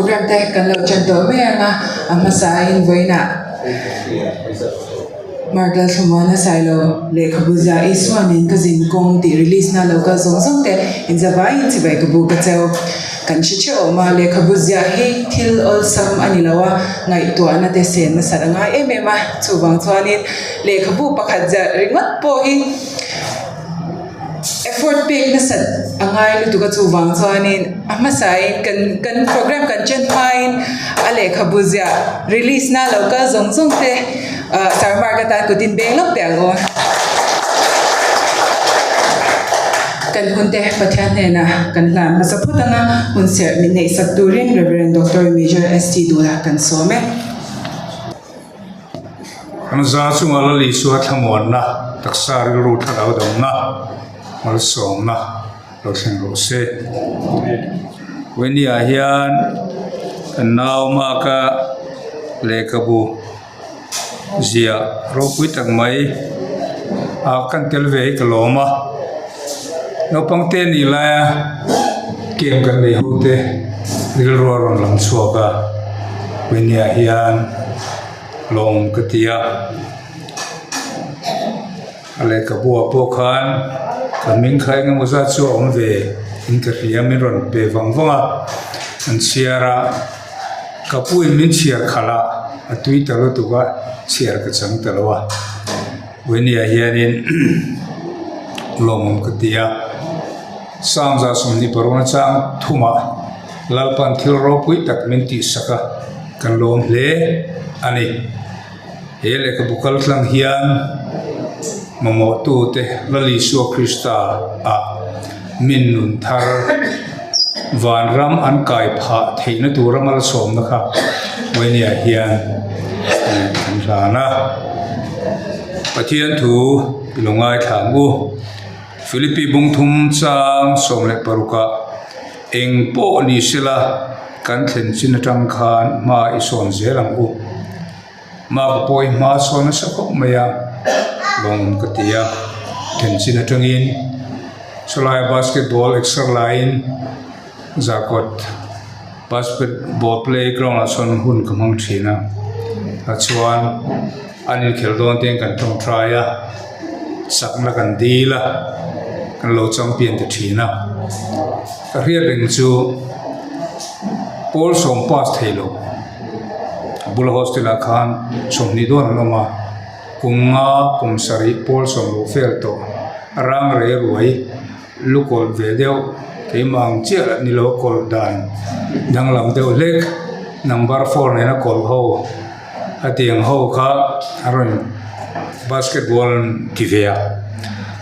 Program te kan lo ṭan tawh mai ang a, a hmasain vawiinah Mark Lalthlamuana Sailo lehkhabu zia Isua nen ka zin kawng tih release na lo kal zawng zawng te inzavaiin chibai ka bu ka cheu. Kan hre theuh awm a, lehkhabu ziah hi thil awlsam a ni lo a, ngaihtuahna te sen nasat a ngai em em a, chuvang chuanin lehkhabu pakhat ziah ringawt pawh hi Effort pek nasat a ngai lutuk a chuvang chuanin a hmasain kan kan program kan chen hmain a lehkhabu ziah release na lo kal zawng zawng te ah sir mark atan kut in beng lawk teh ang aw. Kan hun te Pathian hnenah kan hlan hmasa phawt anga hun serh min neih sak turin Rev. Doctor Major ST Dula kan sawm e. Kan za chunga Lal Isua thlamuanna, taksa rilru thlarau damna, malsawmna lo thleng rawh se. Vawinia hian kan nau maka lehkhabu ziah ropui tak mai ah kan tel ve hi ka lawm a. Naupang te nih laia game kan nei ho te rilru a rawn lang chhuak a, Vawinia hian. Lawng ka ti a, a lehkhabu ah pawh khan ka hming kha eng emaw zat chu a awm ve in ka hria min rawn pe vang vang a, an chhiar a, ka pu in min chhiar khalh a, a tui ta lutuk a, chhiar ka chang ta lo a, Winnie ah hianin lawmawm ka ti a, Sangza 26 chang thumah. Lalpan thil ropui tak min tihsak a, kan lawm hle a ni. He lehkhabu kaltlang hian mamawhtute Lal Isua Krista ah min nun thar vanram an kai phah theihna tura malsawmna kha Wayne-a hian kan hlan a. Pathian thu i lo ngaithla ang u. Philippi bungthum chang 16 ah. Eng pawh ni sela kan thlen chin atang khan hma i sawn zel ang u. Maka pawh i hma sawn nasa khawp mai a, lawngawm ka ti a. Thlen chin atangin chulai basketball exer laiin Zarkawt basketball playground ah chuan hun ka hmang thin a. Tah chuan an inkhelh dawn te kan tawngtai a. Chakna kan dil a, kan lo champion ta thin a. Ka hriat reng chu pawl sawm pass thei lo, a bula hostel ah khan 20 dawn an awm a, kum nga kum sarih pawl sawm lo fel tawh, a rang rei ruai lu kawlh ve deuh keimah ang chiah lah ni lo a kawlh dan danglam deuh hlek number four nena kawlh ho. A tiang ho kha a rawn basketball an ti ve a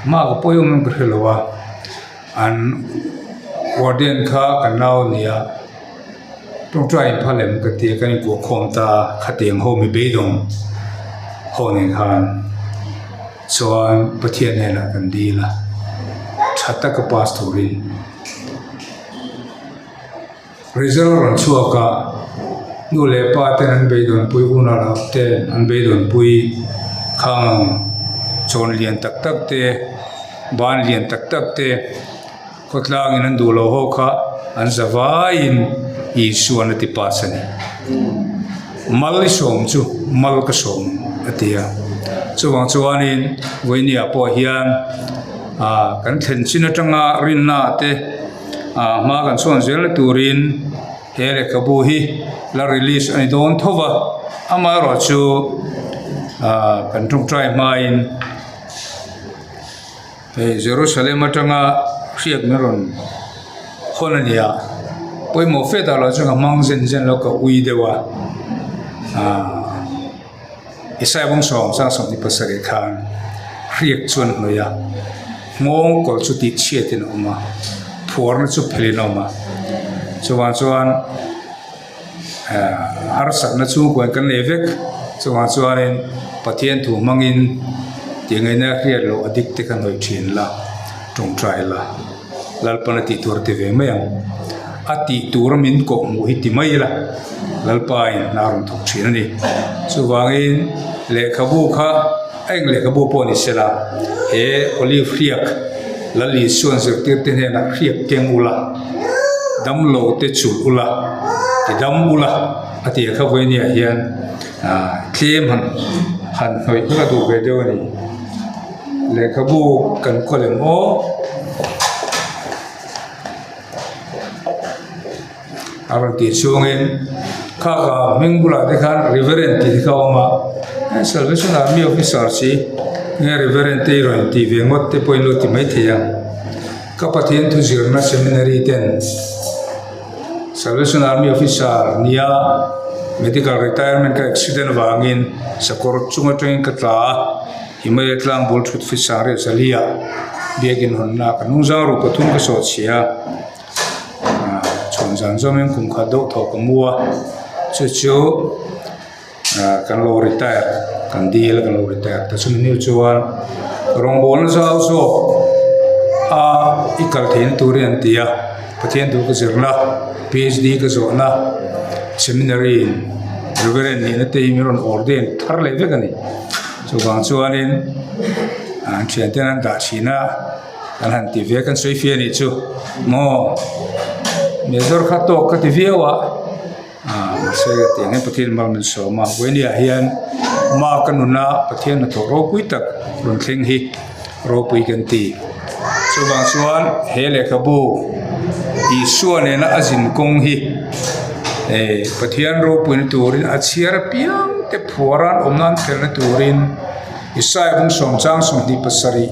mah ka pawi awm ka hre lo a an warden kha kan nau a ni a tawngtai in phal em ka ti a kan inkuah khawm ta a khatiang ho mi beidawng ho nen khan chuan Pathian hnenah kan dil a tha taka pass turin. Result rawn chhuak a, nu leh pa ten an beidawnpui hun a lo te an beidawnpui khang ang chawn lian tak tak te ban lian tak tak te khawtlangin an duh loh ho kha an za vaiin Isuan a ti pass a ni. Mal i sawm chu mal ka sawm a ti a, chuvang chuanin vawinia pawh hian ah kan thlen chin atanga rinna te. Ah hma kan chhuan zel na turin he lehkhabu hi la release a ni dawn tho va amaherawh chu ah kan tawngtai hmain hei Jerusalem atanga hriat na rawn hawn a ni a pawimawh fe tak lah chuan ka hmang zen zen lo ka ui deuh a ah Isaiah bawng sawm sang 27 khan hriak chuan hnawih a, nghawng kawlh chu tih chhiatin a awm a, phuarna chu phelhin a awm a, chuvang chuan eh harsatna chhungkuain kan nei vek, chuvang chuanin Pathian thu hmangin tih ngaihna hriat loh a dik te kha hnawih thin la, tawngtai la, Lalpan a tih tur a ti ve mai ang, a tih tura min kawh hmuh hi ti mai ila. Lalpa in hna rawn thawk thin a ni. Chuvangin lehkhabu kha a eng lehkhabu pawh ni sela, he Olive hriak Lal Isuan zirtirte hnenah hriak keng ula, damlo te chulh ula. Tidam ula a tih kha vawinia hian tlem han han hnawih kha ka duh ve deuh a ni. Lehkhabu kan kawl em aw. A rawn tih chhungin kha ka hming bulah te khan Reverend tih te kha a awm a, Salvation Army officer si nge Reverend te i rawn tih ve ngawt te pawhin lo ti maithei a. Ka Pathian thu zirna seminary ten Salvation Army officer nia medical retirement ka accident vangin sakawr chung atangin ka tla a, Himalaya tlang bul thut fit sang riat zalia biakin hawnna ka hnungzang ru pathum ka sawhchhia a. Chhawn zan zawmin kum khat deuh thaw ka mu a, chu chu kan lo retire kan dil a kan lo retire ta chumi hnu chuan rawngbawlna zau zawk a i kal theihna turin an ti a, Pathian thu ka zirna PhD ka zawhna seminary in reverend nihna te hi min rawn ordain thar leh vek a ni chuvang chuanin an thianten an dah thin a. Kan han ti ve kan sawi fia nih chu maw Major kha tawk ka ti viau a ah mahse ka tih ang hian Pathian mal min sawm a Vawinia hian ma ka nuna Pathian hnathawh ropui tak rawn thleng hi ropui kan ti chuvang chuan he lehkhabu Isua nena a zin kawng hi eh Pathian ropuina turin a chhiar apiang te phuar an awm nan phelhna turin. Isaiah bung sawmchang 27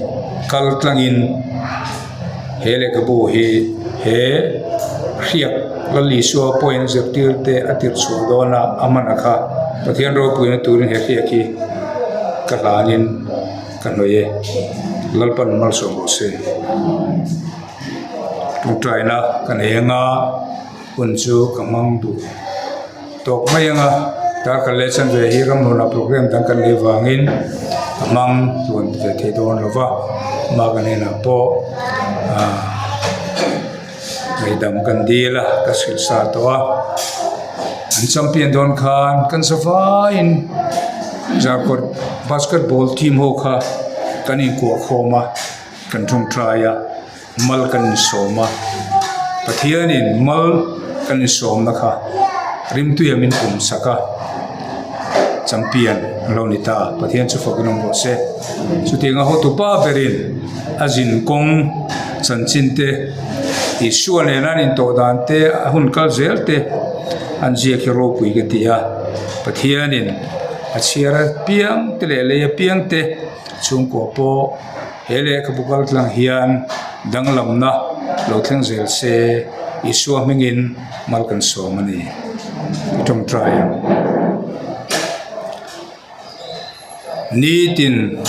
kal tlangin he lehkhabu hi he hriak Lal Isua pawhin zirtir te a tirh chhuah dawn a, a hman a kha Pathian ropuina turin he hriak hi ka hlanin ka hnawih e. Lalpan malsawm rawh se. Tawngtaina ka nei anga. Hun chu ka hmang duh tawk mai ang a, tar kal leh chan ve hi ramhluna program dang kan neih vangin a hmang tluan ve thei dawn lo va, mah ka hnenah pawh ah ngaihdam kan dil a ka hrilh sa tawh a, an champion dawn khan kan za vaiin Zarkawt basketball team ho kha kan inkuah khawm a kan tawngtai a. Mal kan insawm a, Pathianin mal kan insawmna kha rimtuia min pum sak a, champion a lo ni ta, Pathian chu fakin awm rawh se. Chutianga hotupa berin a zin kawng chanchin te, Isua nena an intawh dan te, a hun kal zel te an ziak hi ropui ka ti a, Pathianin a chhiar apiang te leh lei apiang te chhungkua pawh He lehkhabu kal tlang hian danglamna lo thleng zel se Isua hmingin mal kan sawm a ni i tawngtai ang. Nitin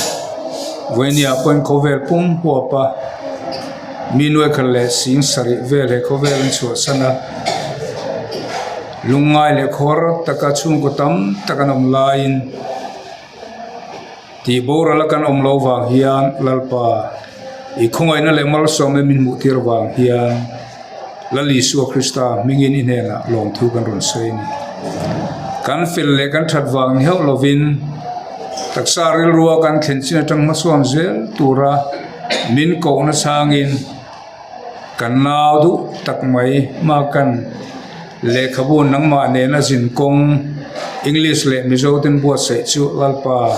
vawinia pawhin khawvel pum huap a, mi nuaikhat leh sing sarih vel he khawvel an chhuahsan a, lungngai leh khawr taka chhungkaw tam tak an awm laiin, Tih boral a kan awm loh vang hian Lalpa i khawngaihna leh malsawmna min hmuh tir vang hian Lal Isua Krista hmingin i hnenah lawmthu kan rawn sawi a ni. Kan fel leh kan that vang ni hauh lovin taksa rilrua kan thlen chin atang hmasuam zel tura min kohna changin Kan nau duh tak mai hmakan lehkhabu nangmah nena zin kawng English leh Mizo ten buatsaih chu Lalpa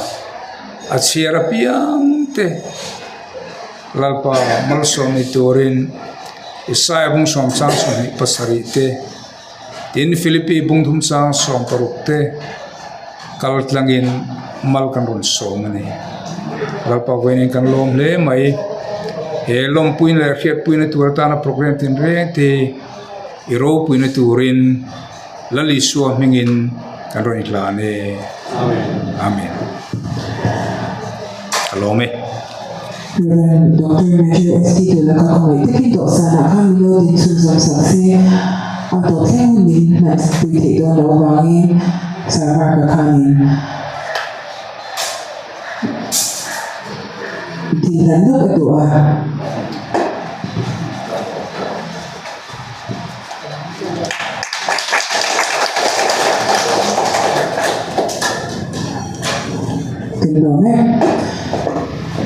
a chhiar apiang te Lalpa malsawm ni turin Isaiah bung sawm chang 27 te Tin, Philippi bungthum chang 16 te kal tlangin mal kan rawn sawm a ni. Lalpa vawiin kan lawm hle mai. He lawmpuina leh hriatpuina tur atana program tinreng te i ropuina turin Lal Isua hmingin kan rawn inhlan e. Amen. Ka lawm e. Rev. Doctor Matthew ST Tula ka khawngaih takin dawhsanah khan min lo din chhunzawm sak se, a tawp thleng hun min hman pui theih dawn loh avangin Sir Mark-a khanin thil hlan lawk a duh a.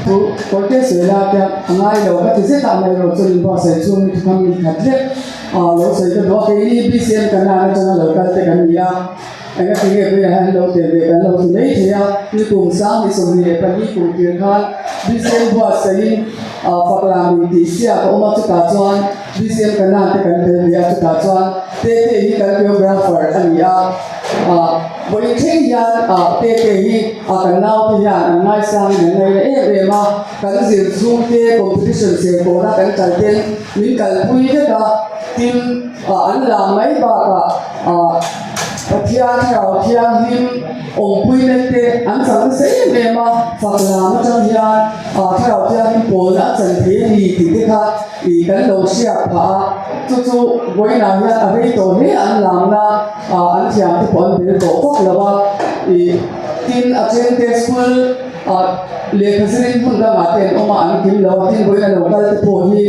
Pu Kawlte Suela te a ngai lo ka ti zet a, amaherawhchu chuan inbuatsaih chhungin thuthang in khat lek. Lo sawi ka duh a, keini BCM kan lak atanga lo kal te kan ni a, engati nge vawiinah hian lo tel ve kan lo ti mai thei a, nikum 2024 kum tir khan BCM buatsaihin Faklam in tih siak a awm a, chutah chuan BCM Kanan te kan tel ve a, chutah chuan Tete hi kan choreographer a ni a, vawiin thleng hian Tete hi kan naute hian an ngaisangin an ngaina em em a, kan zir chhungte competition serkawna kan kal ten Min kalpui vek a, tin an lam mai bakah Pathian Thlarau Thianghlim awmpuina te an chang nasa em em a, fak lam atang hian Thlarau Thianghlim pawlna a chan thei a ni tih te kha ih kan lo hriat phah a, chu chu vawiinah hian a rei tawh hle an lamna an thiam te pawh an bel tawh vak lo a, ih tin a then te school Lehkha zirin hmun dangah te an awm a, an kim lo a, tin vawiin a lo kal te pawh hi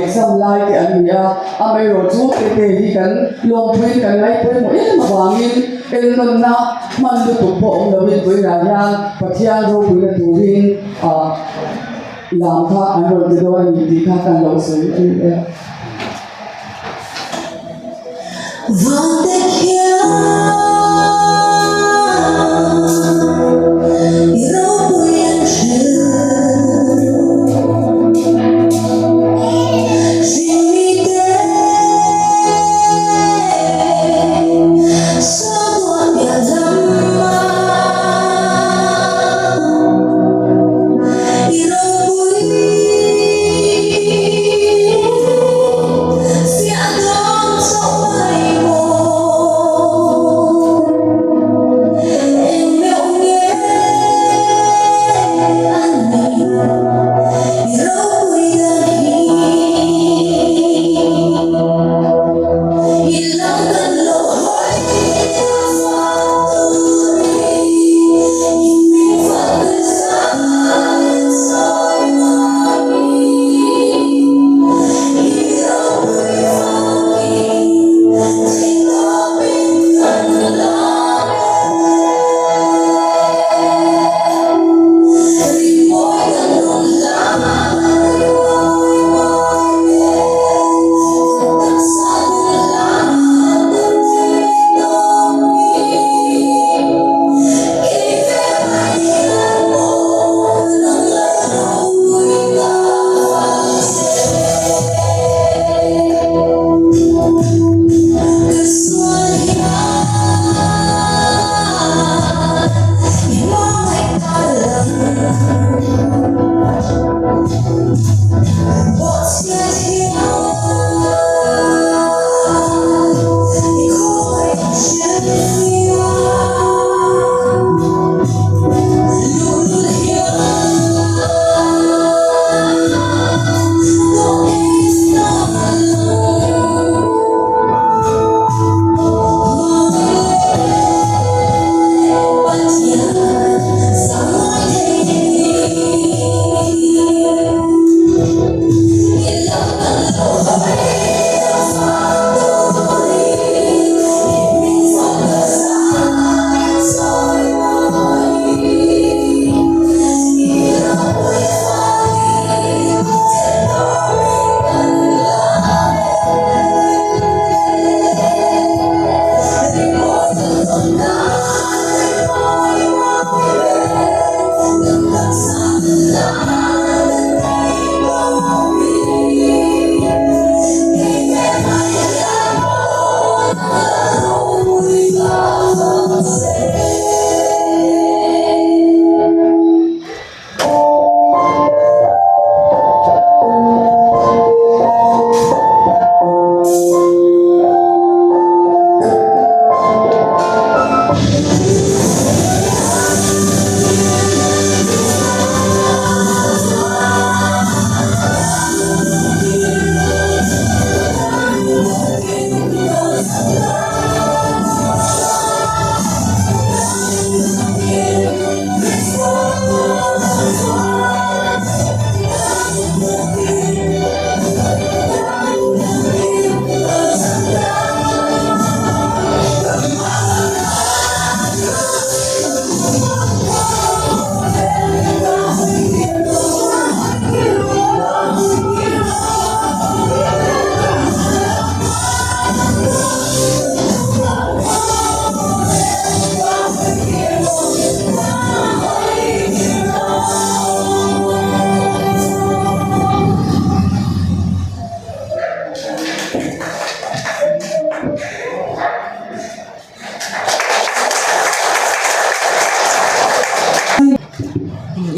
exam lai te an ni a, amaherawh chu tete hi kan lawmpuiin kan ngaihpawimawh em avangin ennawnna hman lutuk pawh awm lovin vawiinah hian Pathian ropuina turin lam kha an rawn ti dawn a ni tih kha kan lo sawi a ni e.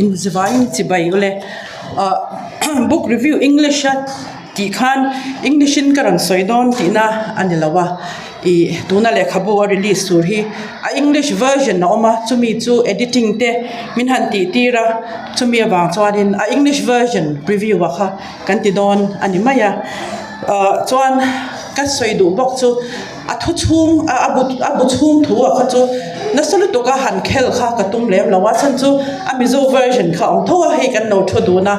In zivaiin chibai ule. Ahh book review English a tih khan English in ka rawn sawi dawn tihna a ni lo a. Ih tuna lehkhabu a release tur hi a English version a awm a chumi chu editing te min han tih tir a chumi avang chuanin a English version preview ah kha kan ti dawn a ni mai a. Ahh chuan ka sawi duh bawk chu. A thu chhung a a bu a bu chhung thu ah kha chu nasa lutuk a han khel kha ka tum lem lo a chhan chu a mizo version kha a awm tho a hei kan lo thu dun a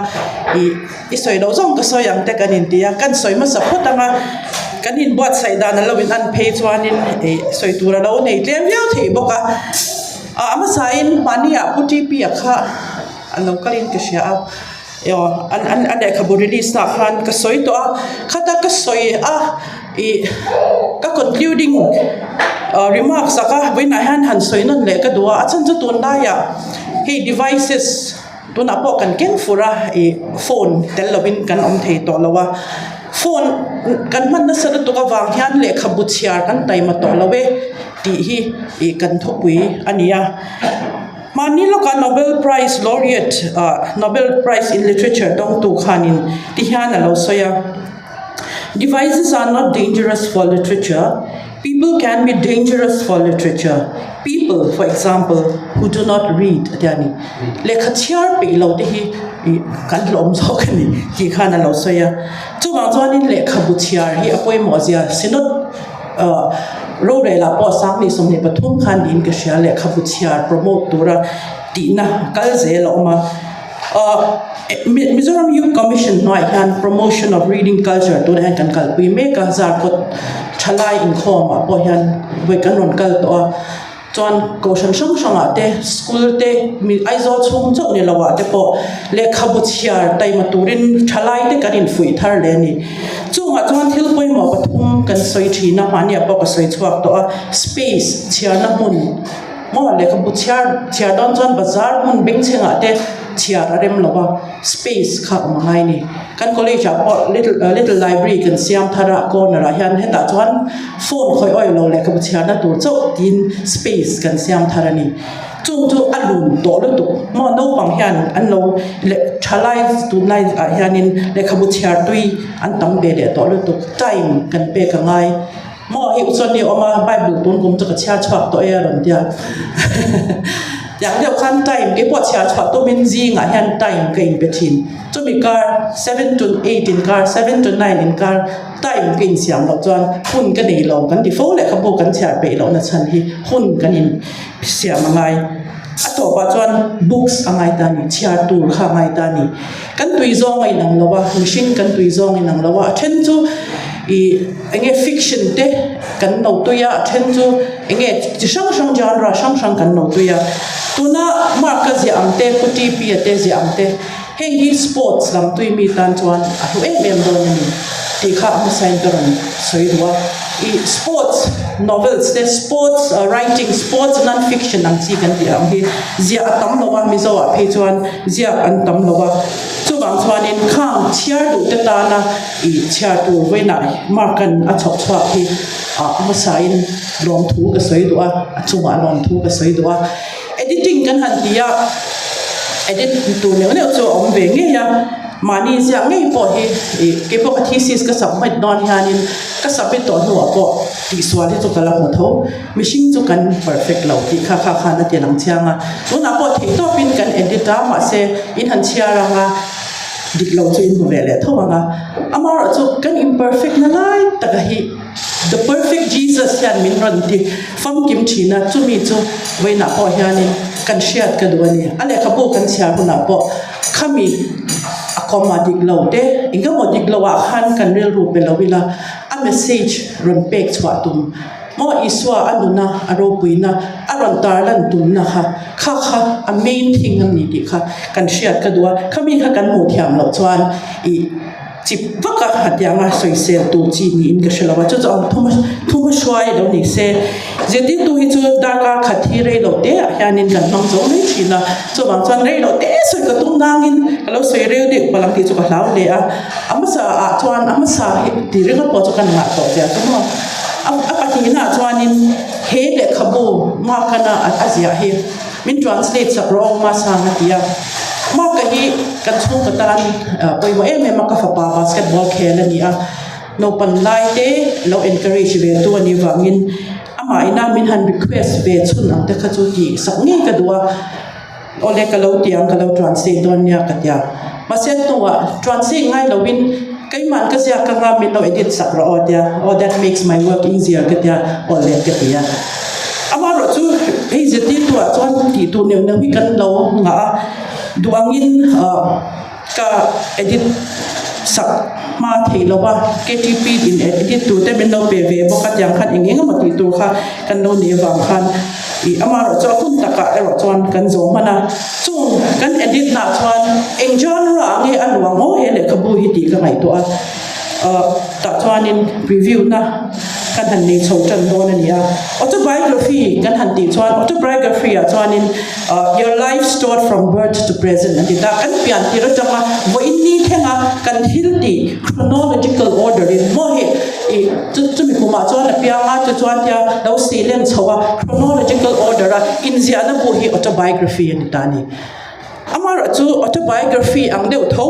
ih i sawi loh zawng ka sawi ang te kan inti a kan sawi hmasa phawt ang a kan inbuatsaih dan a lo in an phei chuanin ih sawi tur a lo nei tlem viau thei bawk a ah a hmasain mahni ah pu T P a kha a lo kalin ka hria a. Aw an an a lehkhabu release na ah khan ka sawi tawh a khata ka sawi a ih ka concluding ah remarks ah kha vawiinah hian han sawi nawn leh ka duh a a chhan chu tunlaiah hei devices tunah pawh kan keng fur a ih phone tel lovin kan awm thei tawh lo a phone kan hman nasa lutuk avang hian lehkhabu chhiar kan taima tawh lo e tih hi ih kan thupui a ni a. Mahni lawka Nobel Prize Laureate ah Nobel Prize in Literature dawngtu khanin ti hian a lo sawi a, Devices are not dangerous for literature, people can be dangerous for literature. People, for example, who do not read a ti a ni. Lehkha chhiar peih lo te hi ih kan hlawm zawk a ni tih khan a lo sawi a. Chuvang chuanin lehkhabu chhiar hi a pawimawh zia Synod Rorel ah pawh 2023 khan niin ka hria lehkhabu chhiar promote tura tihna kal zel a awm a. Ahh Mizoram Youth Commission hnuaiah hian promotion of reading culture tunah hian kan kalpui mek a Zarkawt thalai inkhawm ah pawh hian vawi kan rawn kal tawh a. Chuan kohhran hrang hrangah te, school te, mi Aizawl chhung chauh ni loah te pawh lehkhabu chhiar taima turin thalai te kan infuih thar leh a ni. Chungah chuan thil pawimawh pathum kan sawi thin a, mahniah pawh ka sawi chhuak tawh a, space, chhiarna hmun maw lehkhabu chhiar chhiar dawn chuan bazar hmun bengchhengah te chhiar a rem lo a, space kha awm a ngai a ni. Kan college ah pawh little little library kan siam thar a corner ah hian hetah chuan phone khawih awih lo lehkhabu chhiarna tur chauh tiin space kan siam thar a ni. Chung chu a lun tawh lutuk maw naupang hian an lo leh thalai tunlai ah hianin lehkhabu chhiar tui an tam ve leh tawh lutuk time kan pek a ngai. Maw hi chuan ni awm a bible tun kum chu ka chhiar chhuak tawh e a rawn tia tiang deuh khan time keipawh chhiar chhuah tumin zingah hian time ka inpe thin chumi kar seven to eight inkar seven to nine inkar time ka insiam loh chuan hun ka nei lo kan ti fo lehkhabu kan chhiar peih loh na chhan hi hun kan in siam a ngai a tawpah chuan books a ngai ta a ni chhiar tur kha a ngai ta a ni. Kan tui zawng a inang lo a, mihring kan tui zawng a inang lo a, a then chu ih eng nge fiction te kan lo tui a, a then chu eng nge chi hrang hrang genre hrang hrang kan lo tui a. Tuna Mark a ziah ang te, Pu TP a te ziah ang te, heng hi sports lam tui mi tan chuan a hlu em em dawn a ni tih kha a hmasain ka rawn sawi duh a. Ih sports novels te, sports writing, sports non-fiction ang chi kan tih ang hi ziah a tam lo a, Mizo ah phei chuan ziak an tam lo a, chuvang chuanin khang chhiar duh te tana ih chhiar tur vawiinah mark an a chhawp chhuak hi ah hmasain lawmthu ka sawi duh a, a chungah lawmthu ka sawi duh a. Editing kan han ti a, edit tur neuh neuh chu a awm ve ngei a, mahni ziak ngei pawh hi ih keipawh ka thesis ka submit dawn hianin ka submit tawh hnuah pawh tihsual hi chu ka la hmu tho. Mihring chu kan perfect lo tih kha kha khan a ti lang chiang a, tunah pawh theih tawpin kan edit a, mahse in han chhiar ang a, dik lo chu in hmu ve leh tho ang a, amaherawhchu kan imperfect na lai taka hi the perfect Jesus hian min rawn ti famkim thin a, chumi chu vawiinah pawh hianin kan hriat ka duh a ni. A lehkhabu kan chhiar hunah pawh khami a kawma dik lo te engemaw dik loah khan kan rilru pe lo ila a message rawn pek chhuah tum. Maw Isua a nuna a ropuina a rawn tarlan tumna kha kha kha a main thing a ni tih kha kan hriat ka duh a, khami kha kan hmuh thiam loh chuan ih chip vak a hetianga sawisel tur chi niin ka hre lo a, chu chu ang thuma thuma hruai lo ni se zirtirtu hi chu darkar khat hi rei loh te ah hianin kan hmang zo mai thin a, chuvang chuan rei loh te sawi ka tum nangin ka lo sawi reu deuh palh ang tih chu ka hlau hle a, a hmasa ah chuan a hmasa hi ti ringawt pawh chu ka ngah tawh zia chu maw. A pahnihnaah chuanin he lehkhabu Makana a ziah hi min translate sak rawh aw Masang a ti a. Mark-a hi kan chhungkaw tan pawimawh em em a, ka fapa basketball khel a ni a, naupan lai te lo encourage ve tu a nih vangin amah ina min han request ve chhun ang te kha chu tih sak ngei ka duh a. Awle ka lo ti ang ka lo translate dawn nia ka ti a. Mahse hnuah translate ngai loin keimahn ka ziak anga min lo edit sak rawh aw tia oh that makes my work easier ka tia awle ka ti a. Amaherawh chu hei zirtirtu ah chuan tih tur neuh neuh hi kan lo ngah a, duh angin ah Ka edit sak hma theih lo a, KTP in edit tur te min lo pe ve bawk a tiang khan eng eng emaw tih tur kha kan lo nih avang khan ih amaherawh chu a hun takah erawh chuan kan zawh hman a, chung kan edit nah chuan eng genre ah nge a luang aw he lehkhabu hi tih ka ngaihtuah a, ah tah chuanin review na kan han nei chho tan dawn a ni a, autobiography kan han tih chuan autobiography ah chuanin. Your life stored from birth to present an ti ta. Kan pian tir atanga vawiin ni thlenga kan thil tih chronological order in maw hei ih chu chumi kumah chuan a piang a chu chuan tia lo seilen chho a chronological order a inziahna bu hi autobiography a ni ta a ni. Amaherawh chu autobiography ang deuh tho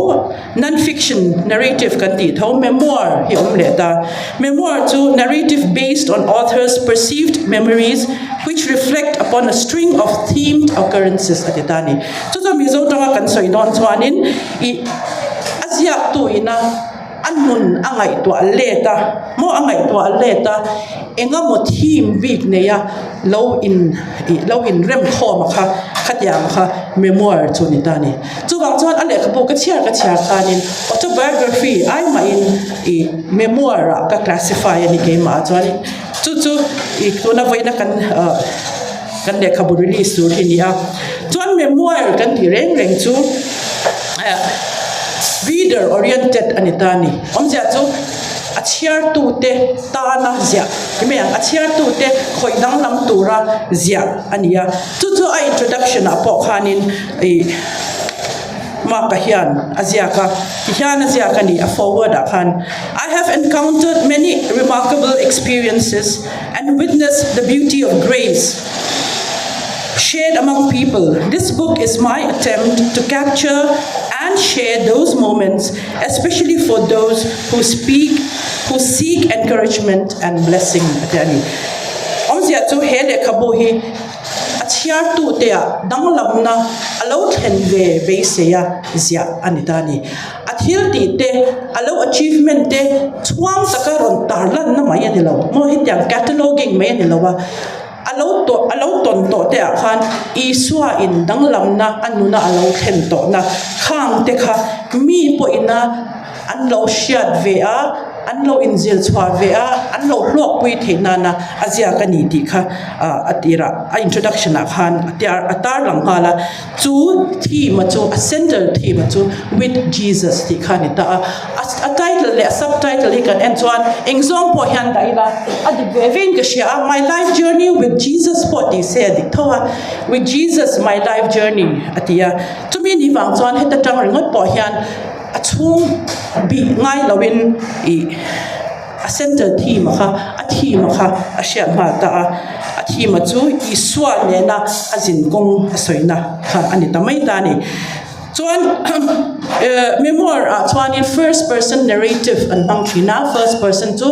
non-fiction narrative kan tih tho memoir hi a awm leh ta. Memoir chu narrative based on author's perceived memories which reflect upon a string of themed occurrences a ti ta a ni. Chu chuan Mizo tanga kan sawi dawn chuanin ih a ziaktu ina a nun a ngaihtuah let a maw a ngaihtuah let a eng emaw theme bik neia lo in ih lo in rem khawm a kha khatiang kha memoir chu a ni ta a ni. Chuvang chuan a lehkhabu ka chhiar ka chhiar khanin autobiography ai mahin ih memoir ah ka classify a ni keimah ah chuanin chu chu ih tuna vawiina kan ah kan lehkhabu release tur hi a ni a. Chuan memoir kan tih reng reng chu eh reader oriented a ni ta a ni. Awmzia chu a chhiartute tana ziah ti mai ang a chhiartute khawih danglam tura ziah a ni a. Chu chu a introduction ah pawh khanin ih Mark-a hian a ziak a tihian a ziak a ni a forward ah khan I have encountered many remarkable experiences and witnessed the beauty of grace shared among people this book is my attempt to capture and share those moments especially for those who speak who seek encouragement and blessing a ti a ni awmzia chu he lehkhabu hi A chhiartute ah danglamna a lo thlen ve beisei a ziah a ni ta a ni. A thil tih te, a lo achievement te chhuang taka rawn tarlanna mai a ni lo maw hetiang cataloguing mai a ni lo a, a lo tawh a lo tawn tawh te ah khan Isua in danglamna a nuna a lo thlen tawhna khang te kha mi pawhina an lo hriat ve a, an lo inzir chhuah ve a, an lo hlawkpui theih nana a ziak a ni tih kha a tirah a introduction ah khan a tar a tarlang nghal a, chu theme a chu a center theme a chu with Jesus tih kha a ni ta a, a title leh a subtitle hi kan en chuan eng zawng pawh hian dah ila a dik ve vein ka hria a, my life journey with Jesus pawh tih se a dik tho a, with Jesus my life journey a ti a, chumi ni vang chuan heta tang ringawt pawh hian. A chhung bih ngai loin ih a center theme a kha a theme a kha a hriat nghal ta a, a theme a chu Isua nena a zin kawng a sawina kha a ni ta mai ta a ni. Chuan eh memoir ah chuanin first person narrative an hmang thin a, first person chu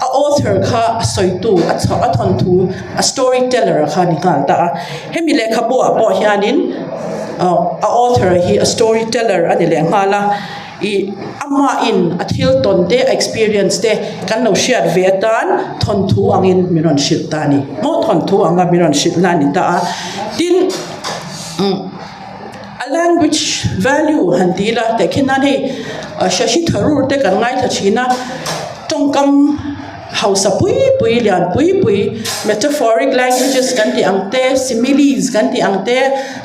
a author kha a sawitu a a thawnthu a story teller kha a ni nghal ta a, hemi lehkhabu ah pawh hianin a author hi a story teller a ni leh nghal a ih amahin a thil tawn te a experience te kan lo hriat ve atan thawnthu angin min rawn hrilh ta a ni maw thawnthu anga min rawn hrilh na a ni ta a tin umm a language value han ti ila tehkhin nan hei Shashi Tharoor te kan ngaithla thin a. Tawngkam hausa pui pui lian pui pui metaphoric languages kan tih ang te, similes kan tih ang te,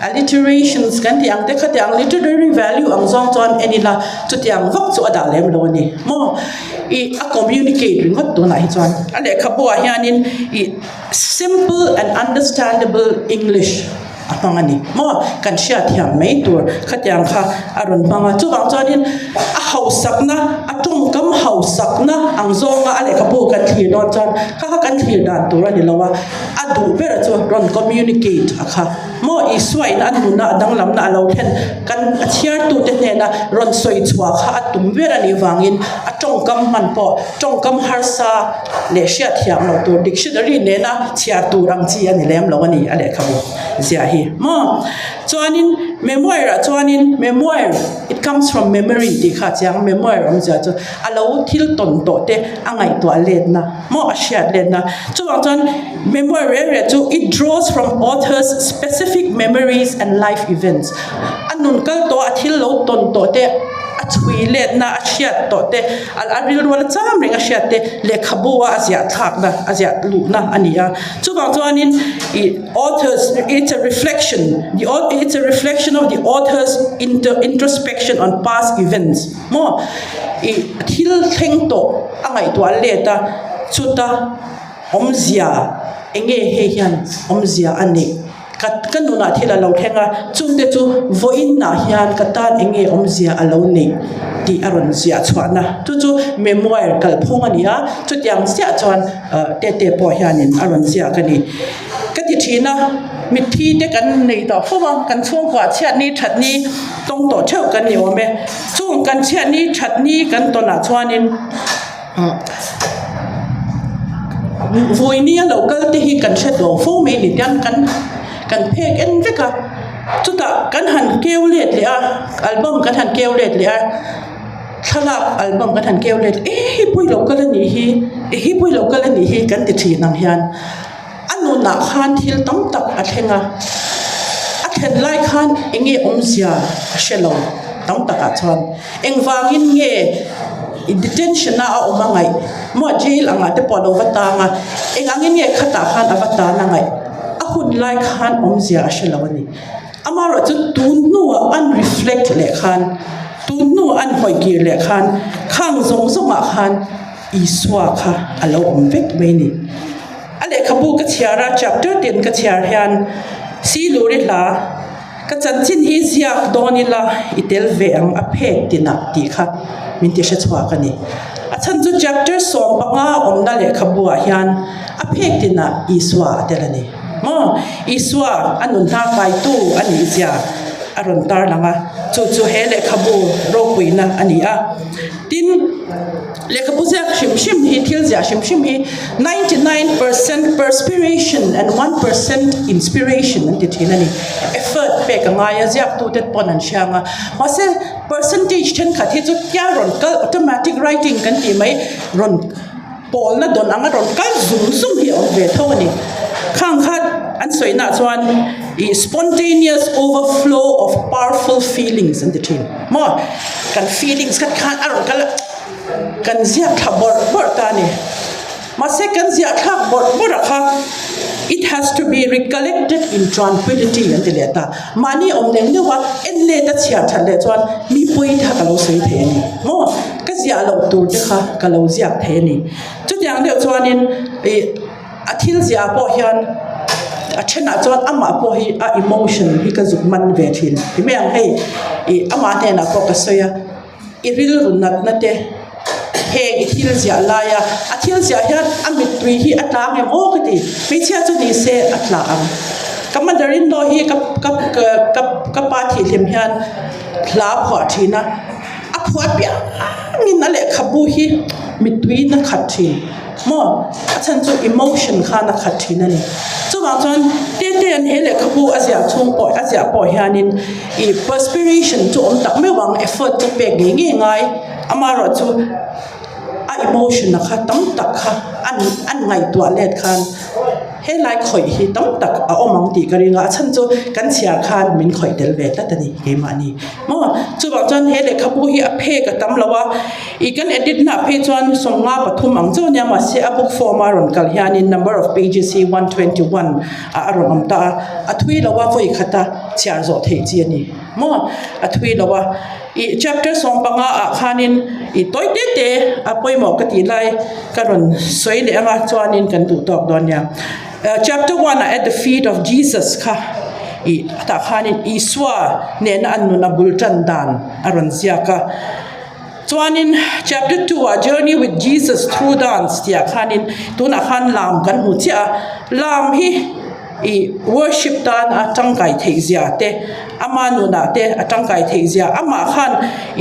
alliterations kan tih ang te khatiang literary value ang zawng chuan en ila chutiang vak chu a dah lem lo a ni maw. Ih a communicate ringawt tunah hi chuan a lehkhabu ah hianin ih simple and understandable English. a hmang a ni maw kan hriat thiam mai tur khatiang kha a rawn hmang a chuvang chuanin a hausakna a tawngkam hausakna ang zawnga a lehkhabu kan thlir dawn chuan kha kha kan thlir dan tur a ni lo a a. A duh ber chu rawn communicate a kha maw Isua in a nuna a danglamna a lo thlen kan a chhiartute hnena rawn sawi chhuah kha a tum ber a nih vangin a tawngkam hman pawh tawngkam harsa leh hriatthiam loh tur dictionary nena chhiar tur ang chi a ni lem lo a ni a lehkhabu ziah hi maw. Chuanin memoir ah chuanin memoir it comes from memory tih kha a chiang memoir awmzia chu a lo thil tawn tawh te a ngaihtuah letna maw a hriat letna chuvang chuan memoir reng reng chu it draws from author's specific memories and life events a nun kal tawh a thil lo tawn tawh te a chhui letna a hriat tawh te a rilru a la cham reng a hriat te lehkhabu a a ziah thlakna a ziah luhna a ni a chuvang chuanin ih author's it's a reflection the it's a reflection of the author's introspection on past events. Maw? Ih thil thleng tawh a ngaihtuah let a, chuta awmzia eng nge hei hian awmzia a neih? Ka ka nunah thil a lo thleng a, chungte chu vawiinah hian ka tan eng nge awmzia a lo neih tih a rawn ziah chhuahna chu chu memoir kalphung a ni a, chutiang chiah chuan ah tete pawh hianin a rawn ziak a ni. Ka ti thin a, mitthi te kan nei tawh fo a, kan chhungkuah chhiatni thatni tawng tawh theuh kan ni awm e. Chung kan chhiatni thatni kan tawnah chuanin vawinia lo kal te hi kan hre tawh fo mai a ni tiang kan kan phek en vek a, chutah kan han keu let leh a, album kan han keu let leh a. Thlalak album kan han keu let e hei pawh i lo kal a nih hi e hei pawh i lo kal a nih hi kan ti thin ang hian a nunah khan thil tam tak a thleng a a thlen lai khan eng nge awmzia a hre lo tam takah chuan engvangin nge detention a a awm a ngaih maw jail angah te pawh a lo va tang a eng angin nge khatah khan a va tan a ngaih a hun lai khan awmzia a hre lo a ni. Amaherawh chu tun hnuah an reflect leh khan, tun hnuah an hawi kir leh khan khang zawng zawngah khan Isua kha a lo awm vek mai a ni. A lehkhabu ka chhiar a, chapter tin ka chhiar hian Siluri hla ka chanchin hi ziak dawn ila i tel ve ang a phek tinah tih kha min ti hre chhuak a ni. A chhan chu chapter 15 awmna lehkhabuah hian a phek tinah Isua a tel a ni. Maw? Isua a nun hna kaitu a nih zia a rawn tarlang a, chu chu he lehkhabu ropuina a ni a. Tin, lehkhabu ziak hrim hrim hi, thil ziah hrim hrim hi 99% perspiration and 1% inspiration an ti thin a ni. Effort pek a ngai a, ziaktute pawn an hriang a. Mahse, percentage thenkhat hi chu tia rawn kal automatic writing kan tih mai rawn. Pawlna dawn anga rawn kal zung zung hi a awm ve tho a ni. Khang kha an sawihnah chuan ih spontaneous overflow of powerful feelings an ti thin maw? Kan feelings khat khan a rawn kal a, kan ziak thla bawrh bawrh ta a ni. Mahse kan ziah thlak bawrh bawrh a kha it has to be recollected in tranquility an ti leh ta. Mahni awm neuh neuh a en let a chhiar that leh chuan mi pawi kha ka lo sawi thei a ni maw? Ka ziah loh tur te kha ka lo ziak thei a ni. Chutiang deuh chuanin ih a thil ziah pawh hian a thenah chuan amah pawh hi a emotion hi ka zuk man ve thin. Ti mai ang hei ih amah hnenah pawh ka sawi a, i rilru natna te heng i thil ziah laia a thil ziah hian a mittui hi a tla ang em aw ka ti. Hmeichhia chu ni se a tla ang. Ka mother in law hi ka ka ka ka pa thihhlim hian hla a phuah thin a. A phuah piangin a lehkhabu hi mituiin a khat thin maw? A chhan chu emotion khan a khat thin a ni. Chuvang chuan Tetea'n he lehkhabu a ziah chhung pawh a ziah pawh hianin ih perspiration chu awm tak meuh ang effort chu pek ngei ngei ngai amaherawh chu a emotion a kha tam tak kha an an ngaihtuah let khan Helai khawih hi tam tak a awm ang tih ka ring a, a chhan chu kan chhiar khan min khawih tel ve tlat a ni keimahni. Maw? Chuvang chuan he lehkhabu hi a phek a tam lo a, ih kan edit na ah phei chuan 53 ang chu a nia mahse a book form a rawn kal hianin number of pages hi 121 ah a rawn awm ta a, a thui lo a vawi khata chhiar zawh theih chi a ni. Maw? A thui lo a. Ih chapter 15 ah khanin ih tawi te te a pawimawh ka tih lai ka rawn sawi leh anga chuanin kan duh tawk dawn nia. Chapter 1 ah at the feet of Jesus kha ih tah khanin Isua nena an nun a bul tan dan a rawn ziak a. Chuanin chapter 2 ah Journey with Jesus through dance tih ah khanin tunah khan lam kan hmu chiah a, lam hi ih worship tan a tangkai theih zia te ama nunah te a tangkai theih zia amah khan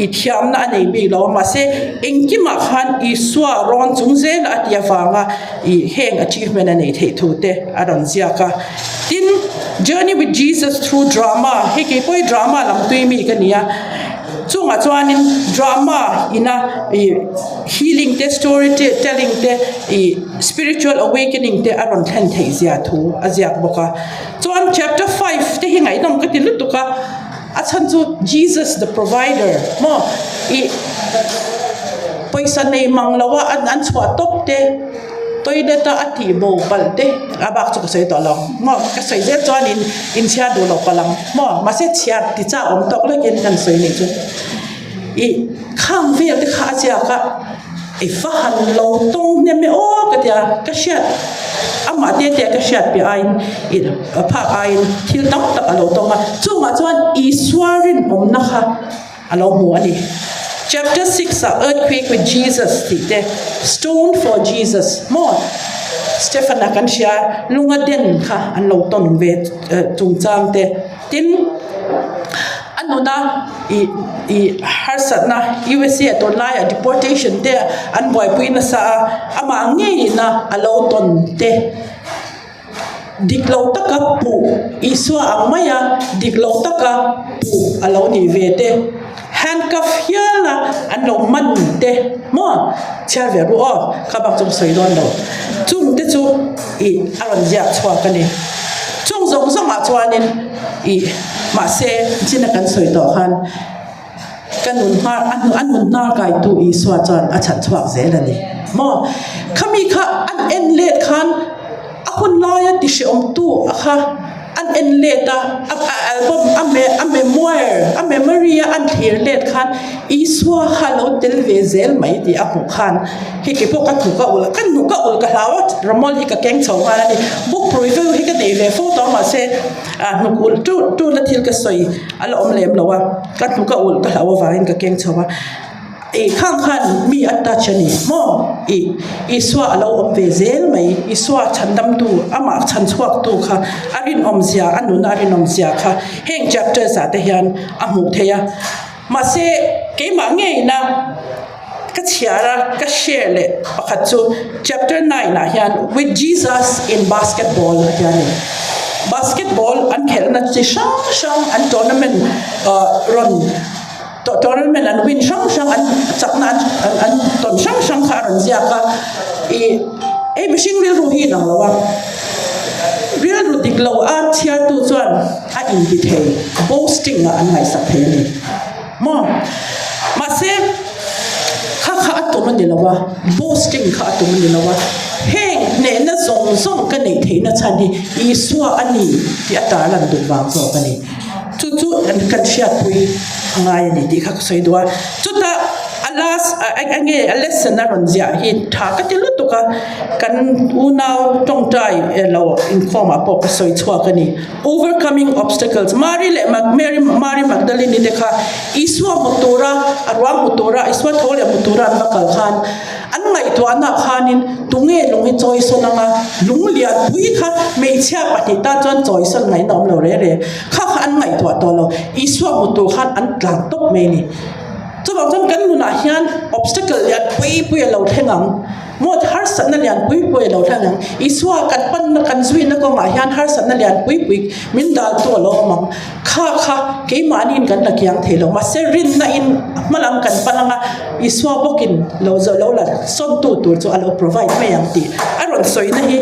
ih thiamna a nei bik lo a mahse engkimah khan Isua rawn chung zel a tih avanga ih heng achievement a neih theih thu te a rawn ziak a. Tin, Journey with Jesus through drama hei keipawh hi drama lam tui mi ka ni a. Chungah chuanin drama ina ih healing te story telling te ih spiritual awakening te a rawn thlen theih zia thu a ziak bawk a. Chuan chapter 5 te hi ngaihnawm ka ti lutuk a, a chhan chu Jesus the provider maw ih pawisa nei mang lo a an chhuah tawp te. Toilet a a tih bo palh te a bak chu ka sawi tawh lo maw ka sawi zel chuan in in chhiar duh loh palh ang maw mahse chhiar ti chak awm tawk lekin kan sawi nih chu ih khang vel te kha a ziak a i va han lo tawng hnem e aw ka tia ka hriat amah te te ka hriat piah aiin ih phak aiin thil tam tak a lo tawng a chungah chuan Isua rinawmna kha. A lo hmu a ni. Chapter 6 ah Earthquake with Jesus tih te, Stone for Jesus maw Stephen-a kan hria lunga den kha an lo tawn ve chungchang te. Tin, a nuna ih ih harsatna USA ah tunlaiah deportation te an buaipui nasa a, amah ngeiin a a lo tawn te. Dik lo taka puh, Isua ang maia dik lo taka puh a lo nih ve te, handcuff hiala an lo man te maw chhiar ve ru aw, kha bak chu ka sawi dawn lo. Chung te chu ih a rawn ziak chhuak a ni. Chung zawng zawngah chuanin ih mahse china kan sawi tawh khan, Ka nun hnar a nun hnar kaitu Isua chuan a chhan chhuak zel a ni maw? Khami kha an en let khan a hun laia ti hreawmtu a kha an en let a, a album a me a memoir a memory a an thlir let khan Isua kha lo tel ve zel mai tih a hmuh khan hei kei pawh ka hnuk a ulh ka hnuk a ulh ka hlau a ramawlh hi ka keng chho nghal a ni. Book review hi ka nei ve fo tawh a mahse a hnuk ulh ṭuh ṭuh na thil ka sawi. A la awm lem lo a, ka hnuk a ulh ka hlauh avangin ka keng chho a, ih khang khan mi a touch a ni maw? Ih Isua a lo awm ve zel mai, Isua chhandamtu amah chhan chhuaktu kha a rinawmzia a nuna a rinawmzia kha heng chapters ah te hian a hmuh theih a, mahse keimah ngeina. Ka chhiar a, ka share leh pakhat chu chapter 9 ah hian with Jesus in basketball a tia ni. Basketball an khelhna chi hrang hrang an tournament rawn tournament an win hrang hrang an chakna an an tawn hrang hrang kha a rawn ziak a. Ih hei mihring rilru hi inang lo a, rilru dik lo a chhiartu chuan a inti thei boasting ah an ngaihsak thei a ni. Maw? Mahse, kha kha a tum a ni lo a, boasting kha a tum a ni lo a, heng hnehna zawng zawng ka neih theihna chhan hi Isua a ni tih a tarlan duh vang zawk a ni. Chu chu kan hriatpui a ngai a ni tih kha ka sawi duh a. Chutah a last eng nge a lesson a rawn ziah hi tha ka ti lutuk a, kan unau tawngtai lo inkhawmah pawh ka sawi chhuak a ni. Overcoming Obstacles, Mari leh Mary Mari Magdalene-i te kha Isua hmu tura, a ruang hmu tura, Isua tho leh hmu tura an va kal khan an ngaihtuahna ah khanin tunge lung hi chawisawn anga lung lianpui kha hmeichhia pahnih tan chuan chawisawn ngaihna awm lo re re kha kha an ngaihtuah tawh lo. Isua hmu tur khan an tlan tawp mai a ni. Chuvang chuan kan nunah hian obstacle lianpui pui a lo thleng ang. Maw harsatna lian pui pui a lo thleng ang. Isua kan panna kan zuina kawngah hian harsatna lian pui pui min daltu a lo awm ang. Kha kha keimahniin kan la kiang thei lo. Mahse rinna in hma lam kan pan anga Isua bawkin lo zawh lo la sawntu tur chu a lo provide mai ang tih a rawn sawina hi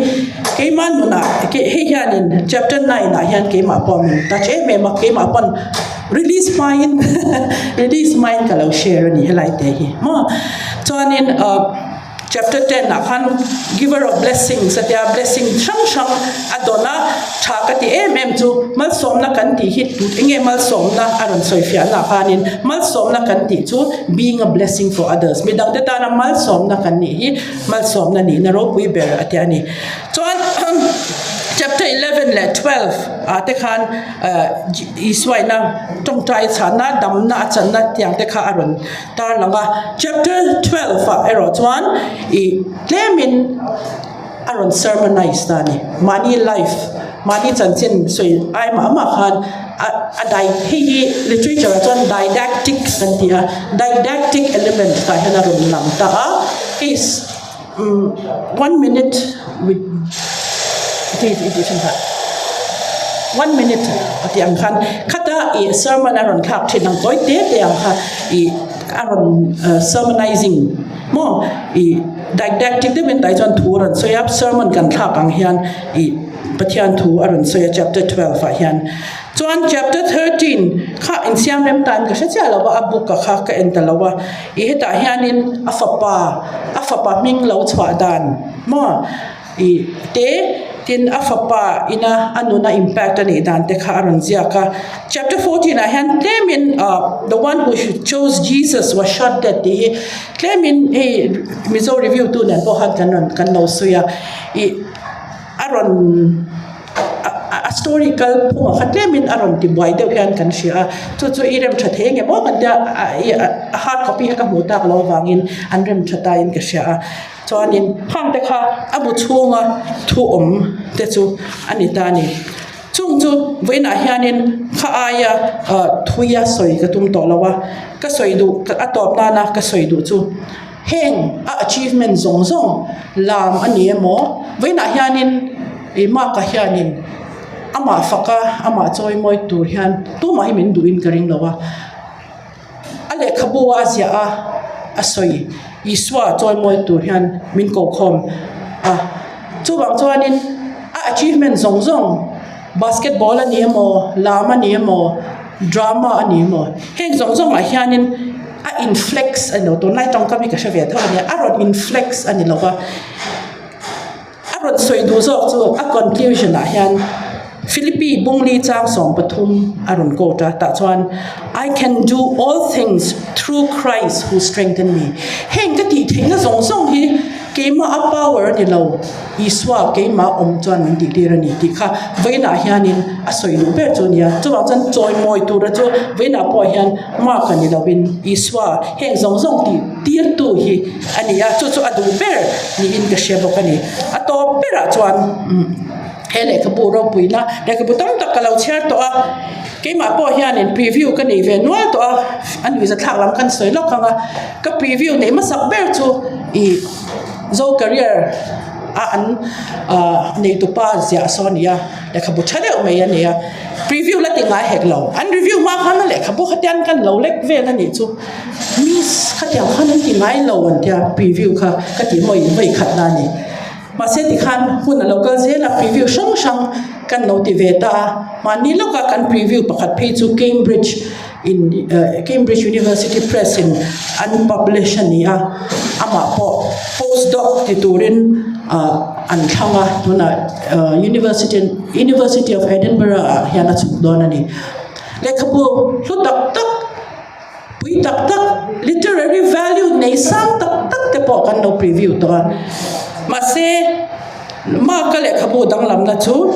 keimah nunah hei hianin chapter 9 ah hian keimah pawh min touch em em a keimah pawn release hmain release hmain ka lo share a ni helai te hi maw chuanin ah chapter 10 ah khan giver of blessings a tia blessing hrang hrang a dawn a tha ka ti em em chu malsawmna kan tih hi enge malsawmna a rawn sawi fiahna ah khanin malsawmna kan tih chu being a blessing for others midang te tana malsawmna kan nih hi malsawmna nihna ropui ber a tia a ni chuan chapter 11. 11 leh 12 ah te khan Isuaina tawngtai chhanna damna a channa tiang te kha a rawn tarlang a. Chapter 12 ah erawh chuan ih tlemin a rawn sermonize ta a ni. Mahni life mahni chanchin sawi ai mah mah khan a a dai hei hi literature ah chuan didactic kan ti a didactic element tah hian a rawn lang ta a hei One minute with one minute a tih ang khan khata ih sermon a rawn thlak thin ang tawi te te ang kha ih a rawn sermonizing maw ih didactic deuhin tah hi chuan thu a rawn sawi a sermon kan thlak ang hian ih Pathian thu a rawn sawi a chapter 12 ah hian. Chuan chapter 13 kha insiam rem tan ka hre chiah lo a, a book a kha ka en ta lo a, ih hetah hianin a fapa a fapa hming lo chhuah dan maw ih te tin a fapa ina a nuna impact a nih dan te kha a rawn ziak a. Chapter 14 ah hian tlemin ah the one who chose Jesus was shot dead tih hi tlemin hei Mizo review tu nen pawh khan kan rawn kan lo sawi a ih a rawn. a story kal phungah kha tlemin a rawn ti buai deuh hian kan hria a chu chu i rem tha thei nge maw kan tia a hard copy kha ka hmuh tak loh avangin an rem tha tain ka hria a chuanin khang te kha a bu chhunga thu awm te chu a ni ta a ni chung chu vawiinah hianin kha aia ah thuia sawi ka tum tawh lo a ka sawi duh a tawp nana ka sawi duh chu. Heng a achievement zawng zawng lam a ni emaw vawiinah hianin ih Mark-a hianin amah faka amah chawi mawi tur hian tumah hi min duhin ka ring lo a a lehkhabu a ziah a a sawi Isua chawi mawi tur hian min ko khawm a chuvang chuanin a achievement zawng zawng basketball a ni emaw lam a ni emaw drama a ni emaw heng zawng zawng ah hianin a in flex a ni lo tunlai tawngkam hi ka hre ve tho a nia a rawn in flex a ni lo va a rawn sawi duh zawk chu a conclusion ah hian Philippi bungli chang 13 a rawn quote a tah chuan I can do all things through Christ who strengthen me heng ka tih theihna zawng zawng hi keimah a power a ni lo. Isua keimah awm chuan min tih tir a ni tih kha vawiinah hianin a sawi duh ber chu a ni a. Chuvang chuan chawimawi tura chu vawiinah pawh hian Mark a ni lovin Isua heng zawng zawng tih tirtu hi a ni a, chu chu a duh ber niin ka hria bawk a ni. A tawp berah chuan he lehkhabu ropuina lehkhabu tam tak ka lo chhiar tawh a, keimah pawh hianin preview ka nei ve nual tawh a, a nuihzathlak lam kan sawi lawk ang a, ka preview neih hmasak ber chu ih. Zo career a an ah neitupa ziah saw a ni a lehkhabu tha deuh mai a ni a preview la ti ngai hek lo an review hma khan a lehkhabu khatiang kan lo lek vel a nih chu miss khatiang khan an ti ngai lo an tia preview kha ka tih maw in vawi khat na a ni mahse tikhan hun a lo kal zel a preview hrang hrang kan lo ti ve ta a mahni lawka kan preview pakhat phei chu Cambridge. In Cambridge University Press in an publish a ni a, amah pawh post doc ti turin ah an thlang a, tunah University University of Edinburgh ah hian a chhuk dawn a ni. Lehkhabu hlu tak tak, pui tak tak, literary value nei sang tak tak te pawh kan lo preview tawh a, mahse, Mark-a lehkhabu danglamna chu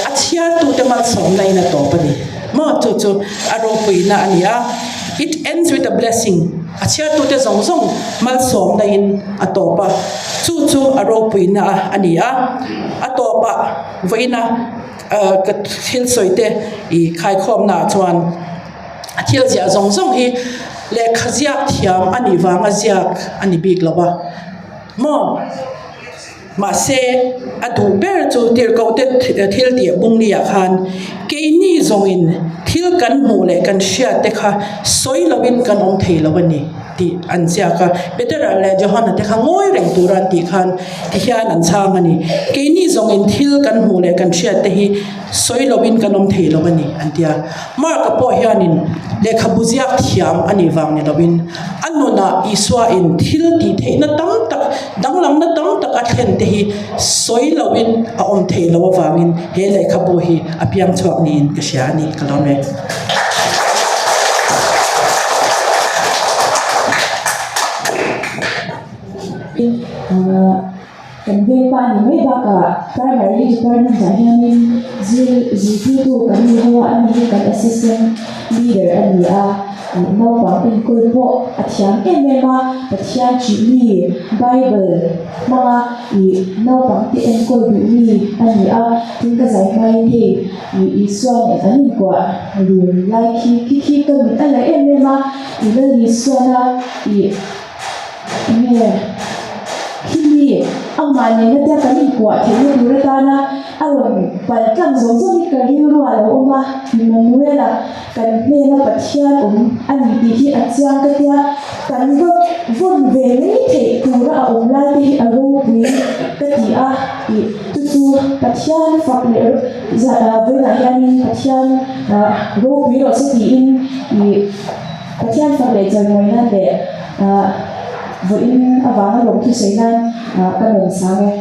a chhiartute malsawmna in a tawp a ni. Maw chu chu a ropuina a ni a, It ends with a blessing, a chhiartute zawng zawng malsawmna in a tawp a, chu chu a ropuina a ni a. A tawpah vawiina ka thil sawite i khaikhawmnaah chuan a thil ziah zawng zawng hi lehkha ziak thiam a nih vanga ziak a ni bik lo va. Maw? Mahse, a duh ber chu tirhkohte thil tih bungli-ah khan keini zawngin thil kan hmuh leh kan hriat te kha sawi loin kan awm thei lo a ni tih an ziak a. Petera leh Johana te kha ngawi reng tura an tih khan tihian an chhang a ni, Keini zawngin thil kan hmuh leh kan hriat te hi sawi loin kan awm thei lo a ni an ti a. Mark-a pawh hianin lehkhabu ziak thiam a nih vang ni loin a nunah Isuain thil tih theihna tam tak, danglamna tam tak a thlen te hi sawi loin a awm thei lo avangin he lehkhabu hi a piang chhuak niin ka hria a ni, ka lawm e. Kan vengpa ni mai bakah Primary Department ah hianin zir zirtirtu kan ni ho a, ani hi kan Assistant Leader a ni a, ih naupang enkawl pawh a thiam em em a, Pathian ṭih mi Bible hmanga ih naupang te enkawl duh mi a ni a, tin ka zai hmain hei ih Isua nen an inkuah run lai khi khi khi ka mit a la em em a, ih Lal Isuana ih. Enge khimi amah nena te kan inkuah theihna tur atana a rawn pal tlang zawng zawng hi ka rilru ah lo awm a, Immanuela kan hnena Pathian awm a ni tih hi a chiang ka tia, kan va vawn ve mai theih tura a awm lai te hi a ropui ka ti a, ih chu chu Pathian fak leh vawiinah hianin Pathian ropui rawh se tiin ih. Pathian fak leh chawimawi nan leh vawiin avanga lawm thusawi nan ka rawn sang e.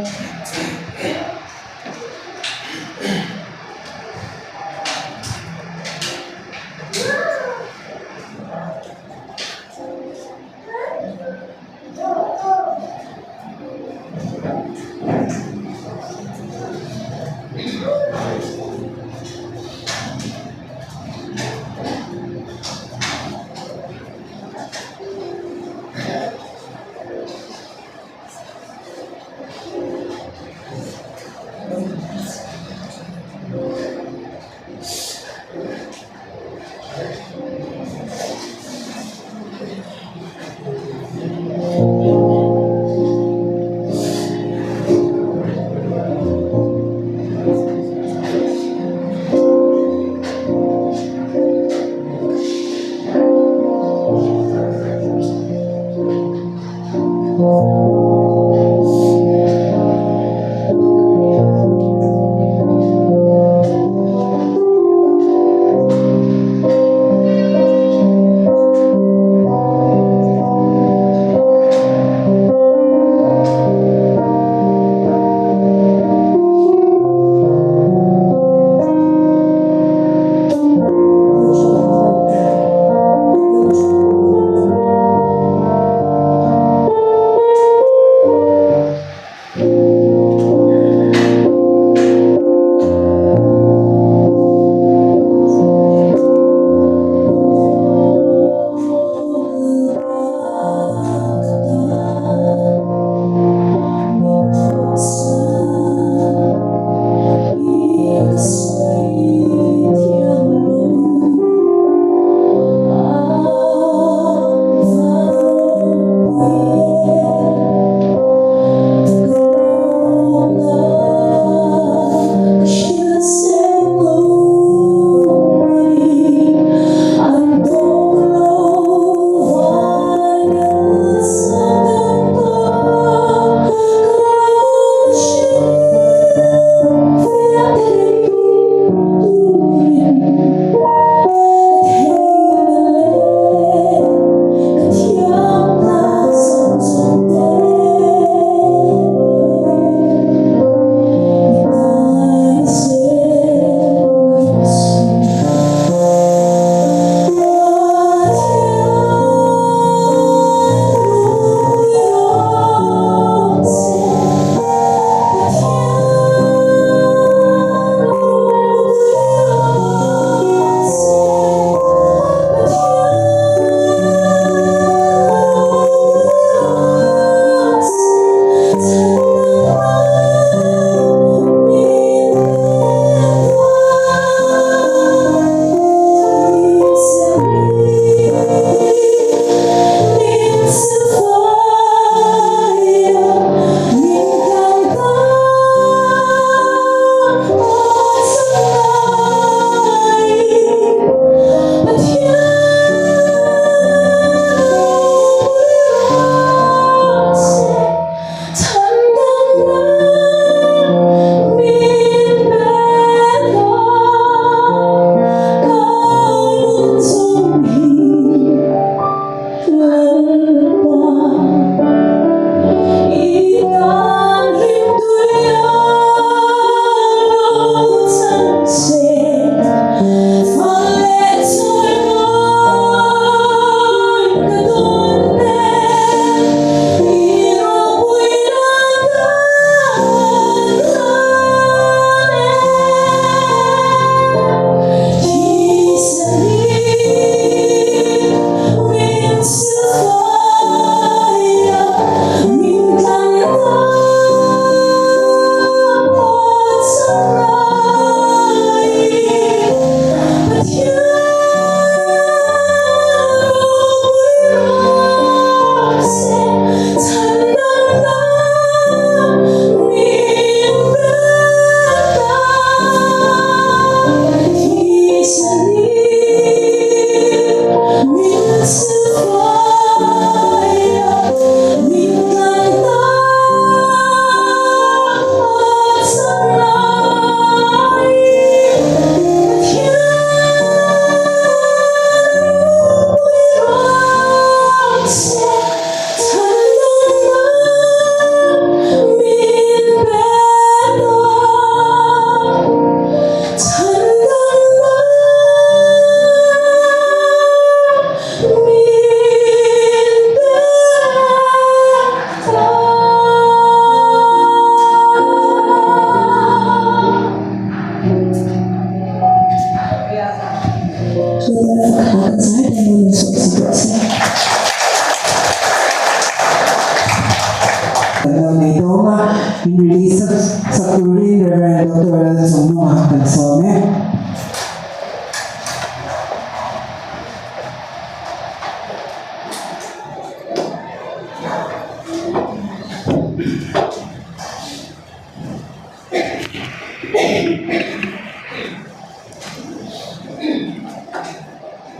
Min release sak sak turin Rev. Doctor Lalchungnunga kan sawm e.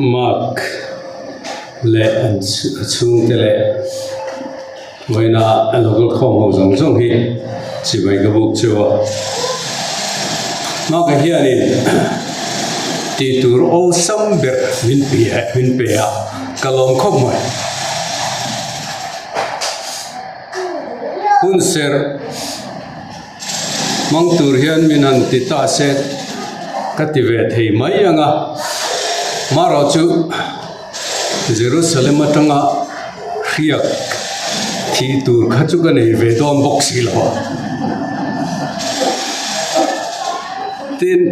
Mark leh an a chhungte leh vawiina a lo kal khawm ho zawng zawng hi chibai ka buk chu a. Mark-a hianin tih tur awlsam ber min pe min pe a ka lawm khawp mai. Hun serh hmang tur hian min han ti ta se ka ti ve thei mai ang a, marawh chu Jerusalem atanga hriak thih tur kha chu ka nei ve dawn bawk si lo a. Tin,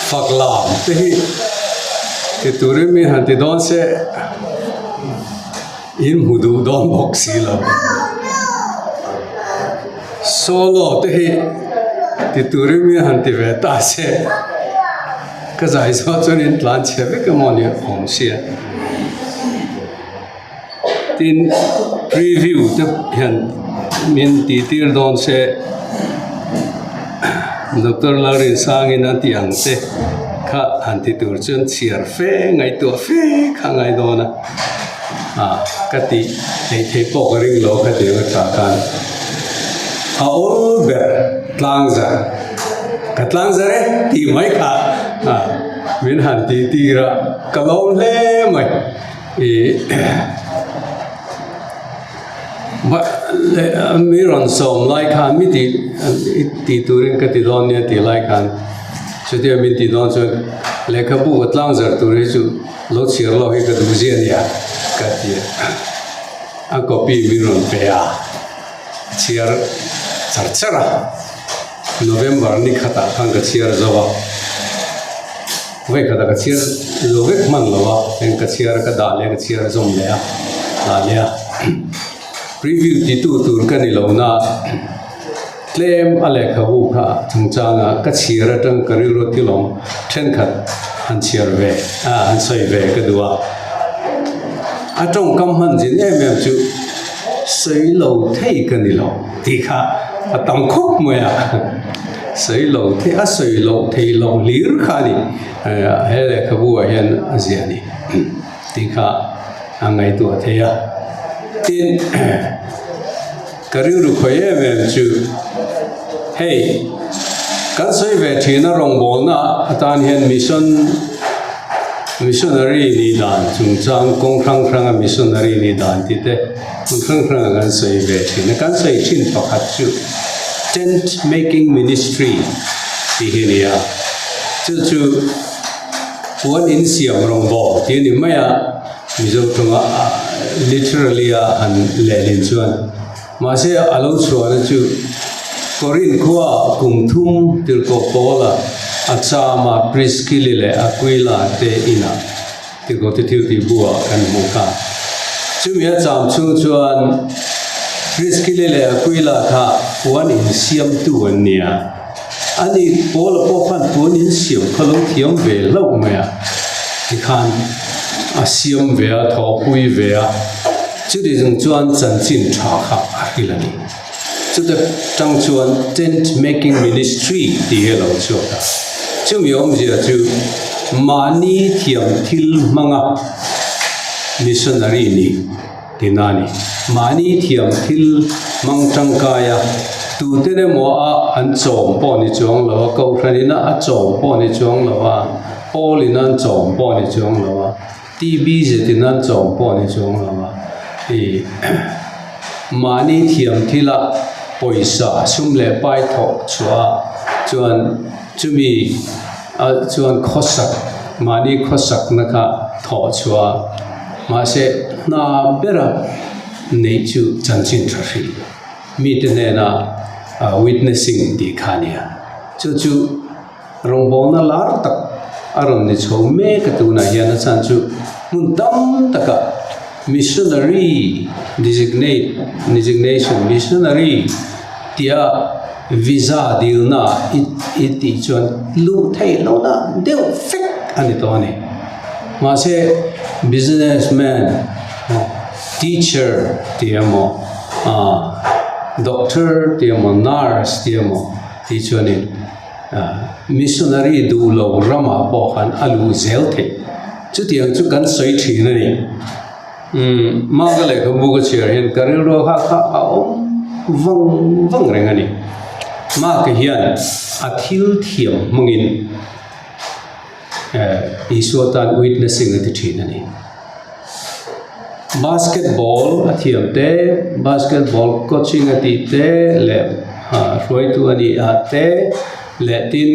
fak lam te hi ti turin min han ti dawn se. In hmu duh dawn bawk si lo. Solo te hi ti turin mi han ti ve ta se. Ka zai zawh chuan in tlan chhe vek emaw ni awm sia. Tin preview te hian min tih tir dawn se. Doctor Lalrinsangin a tih ang te kha han ti tur chuan chhiar fe ngaihtuah fe kha a ngai dawn a. Ah ka tih theih theih pawh ka ring lo kha tih ka tah khan a awl ber tlang zar ka tlang zar e tih mai kha ah min han tih tir a ka lawm hle mai ih mi rawn sawm lai khan mi tih tih turin ka ti dawn nia tih lai khan chutia min tih dawn chuan lehkhabu ka tlang zar tur hi chu. Lo chhiar lo hi ka duh zia nia ka ti a, a copy min rawn pe a, a chhiar char char a, November ni khatah khan ka chhiar zo a, vawi khatah ka chhiar zo vek hman lo a, eng ka chhiar a ka dah leh a ka chhiar zawm leh a, dah leh a, preview titu tur ka ni lo na. Tlem a lehkhabu kha chungchanga ka chhiar atang ka rilru thilawm thenkhat han chhiar ve a, han sawi ve ka duh a. A tawngkam hman zin em em chu sawi lo thei ka ni lo tih kha a tam khawp mai a. Sawi lo thei a sawi loh thei loh hlir kha a ni. He lehkhabu ah hian a ziah a ni tih kha a ngaihtuah thei a. Tin. Ka rilru khawi em em chu hei kan sawi ve thin a rawngbawlna atan hian mission missionary nih dan chungchang kawng hrang hrang a missionary nih dan tih te hmun hrang hrang ah kan sawi ve thin a kan sawi thin pakhat chu tent making ministry tih hi a ni a chu chu puan insiam rawngbawl tih a ni mai a. Mizo tawnga literally a han lehlin chuan mahse a lo chhuahna chu Korinth khua kum thum tirhkoh Paula a chama Priskili leh Aquila te inah tirhkoh te thil tih buah kan hmuh kha. Chumi a cham chhung chuan Priskili leh Aquila kha puan insiamtu an ni a. Ani Paula pawh khan puan in siam kha lo thiam ve hlauh mai a, tikhan a siam ve a, thawhpui ve a, chuti chung chuan chanchin tha kha a hrilh a ni. Chuta tang chuan Tent Making Ministry tih hi a lo chhuak a, chumi awmzia chu mahni thiam thil hmanga missionary nih. Tina a ni. Mahni thiam thil hmang tangkai a, tuten emaw a an chawm pawh ni chuang lo a, kohhran ina a chawm pawh ni chuang lo a, pawl ina an chawm pawh ni chuang lo a, TB zet ina an chawm pawh ni chuang lo a, ih mahni thiam thila pawisa sum leh pai thawh chhuah a chuan chumi a chuan khawsak mahni khawsakna kha thawh chhuah a. Mahse, hna bera neih chu chanchin tha hrih mite hnena witnessing tih kha a nia. Chu chu rawngbawlna lar tak a rawn ni chho mek a tunah hian a chhan chu hmun tam takah missionary designate designation missionary. tia visa dilna i i tih chuan luh theih lohna deuh vek a ni tawh a ni. Mahse business man teacher tih emaw ah doctor tih emaw nurse tih emaw tih chuanin ah missionary duh lo ramah pawh khan a luh zel theih chutiang chu kan sawi thin a ni. Umm Maka lehkhabu ka chhiar hian ka rilru kha kha a awm vang vang reng a ni. Maka hian a thil thiam hmangin eh Isua tan witnessing a ti thin a ni. Basketball a thiam te, basketball coaching a tih te leh ah hruaitu a nih ah te leh tin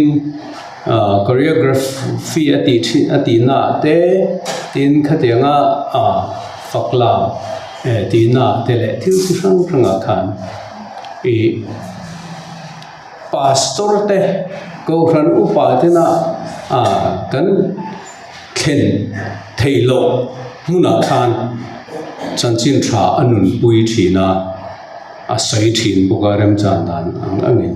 ah choreography a tih thin a tih na ah te tin khatianga ah fak lam eh tih na ah te leh thil chi hrang hrang ah khan ih pastor te kohhran upa tena ah kan thlen theih loh hmunah khan chanchin tha a nunpui thin a a sawi thin bawk a remchan dan ang angin.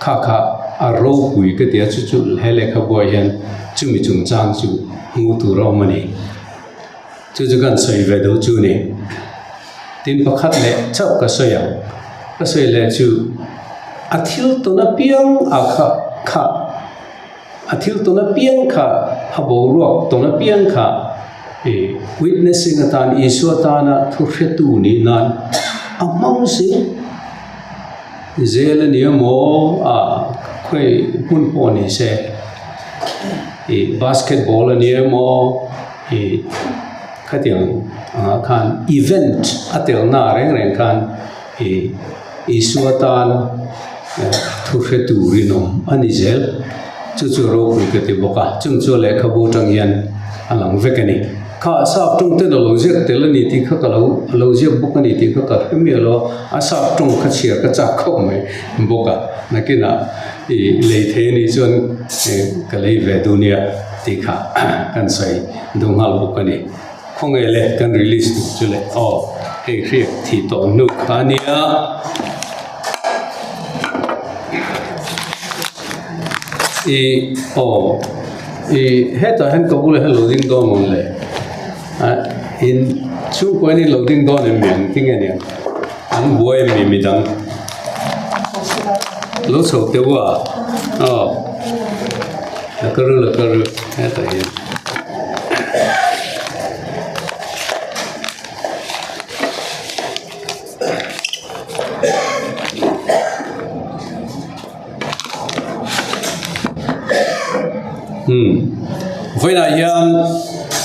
Kha kha a ropui ka ti a, chu chu he lehkhabuah hian chumi chungchang chu hmuh tur a awm a ni. Chu chu kan sawi ve deuh chu a ni. Tin pakhat leh chauh ka sawi ang, ka sawi leh chu a thil tawn apiang a kha kha a thil tawn apiang kha a boruak tawn apiang kha ih witnessing atan Isua tana thu hretu nih nan a hmang zel. Zel a ni emaw a khawi hmun pawh ni se ih basketball a ni emaw ih khatiang angah khan event a telna reng reng khan ih Isua tan thu hre turin awm a ni zel chu chu ropui ka ti bawk a chung chu lehkhabu atang hian a lang vek a ni. Kha sap tawng ten a lo ziak tel a ni tih kha ka lo a lo ziak bawk a ni tih kha ka hre miah lo a, a sap tawng kha chhiar ka chak khawp mai bawk a, nakinah ih lei thei a nih chuan ih ka lei ve duh nia tih kha kan sawi duh nghal bawk a ni. Khawnge le kan release duh chu le aw hei hriat thih tawh hnu kha a nia. Ih aw ih hetah hian ka bulah hian lo ding dawn mawn le ah in chhungkua hian in lo ding dawn em mi ang tinge nia an buai em mi midang lo chho teuh a aw la ka ru la ka ru hetah hian. Umm vawiinah hian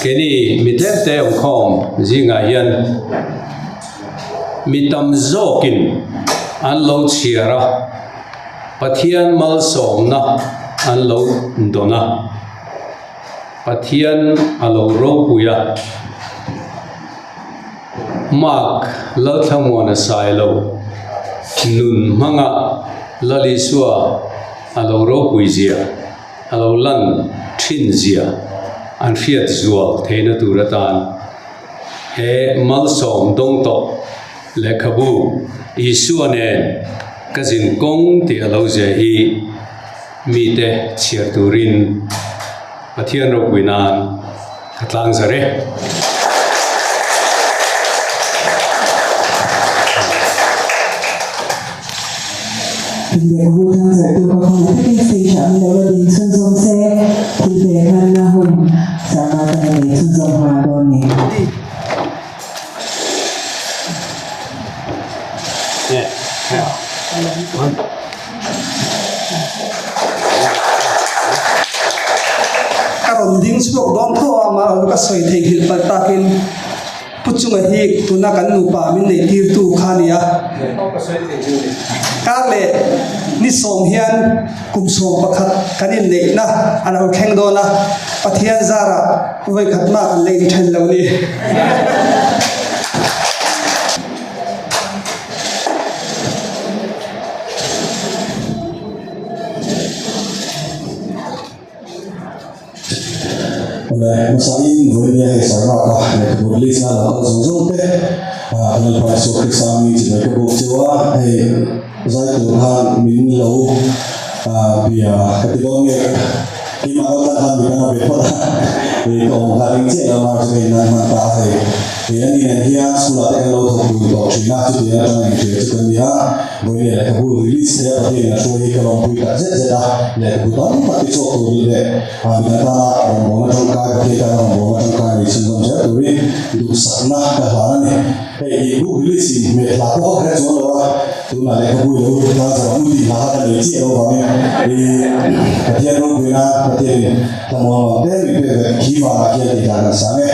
keini mi tlem te awmkhawm zingah hian mi tam zawkin an lo chhiar a Pathian malsawmna an lo dawn a Pathian a lo ropui a. Mark Lalthlamuana Sailo nun hmanga Lal Isua a lo ropui zia, a lo lan thin zia an hriat zual theihna tur atan he malsawm dawng tawh lehkhabu Isua nen ka zin kawng tih a lo zia hi mite chhiar turin Pathian ropui nan Ka tlang zar e. Lehkhabu tlang zarh tu ka khawngaih takin stage ah min lo la ding chhunzawm se, thil pek hlanna hun sarma ka la nei chhunzawm nghal dawn ni. Ka rawn ding chhuak dawn tho a, mahlo ka sawi theihnghilh palh takin Pu Chunga hi tuna kan nupa min neih tirtu kha a ni a. Kar leh ni sawm hian kum 11 kan inneihna a lo thleng dawn a, Pathian zarah vawikhat mah kan la inthen lo a ni. Awle, hmasain vawinia hei Sarvaka lehkhabu release na lo kal zawng zawng te Lalpa Isua Krista mi chibai ka buk cheu a, hei zai tur khan min lo bia ka ti dawn nge keimah lo tan khan mi kan a ve phawt a ih ka awm kha ring chiah lo a chu hei nan hman ta a hei ih ani nen hian school ah te kan lo thawk dun tawh thin a chutiang atanga inhria chu kan ni a vawiin lehkhabu release te a Pathian in a hruai hi ka lawmpui tak zet zet a lehkhabu tam tak te chhuak tur leh midang tana rawngbawlna tangkai Pathian tana rawngbawlna tangkai nei chhunzawm zel turin duhsakna ka hlan a ni. Hei i book release in hmeh hla pawh ka hre chuang lo a, tunah lehkhabu i lo tlang zawh ang u tih hla kha ka nei chiah lo vangin i Pathian ropuina Pathianin thlamuang ang te min pek vek khi vanah khian tih hla kan sang e.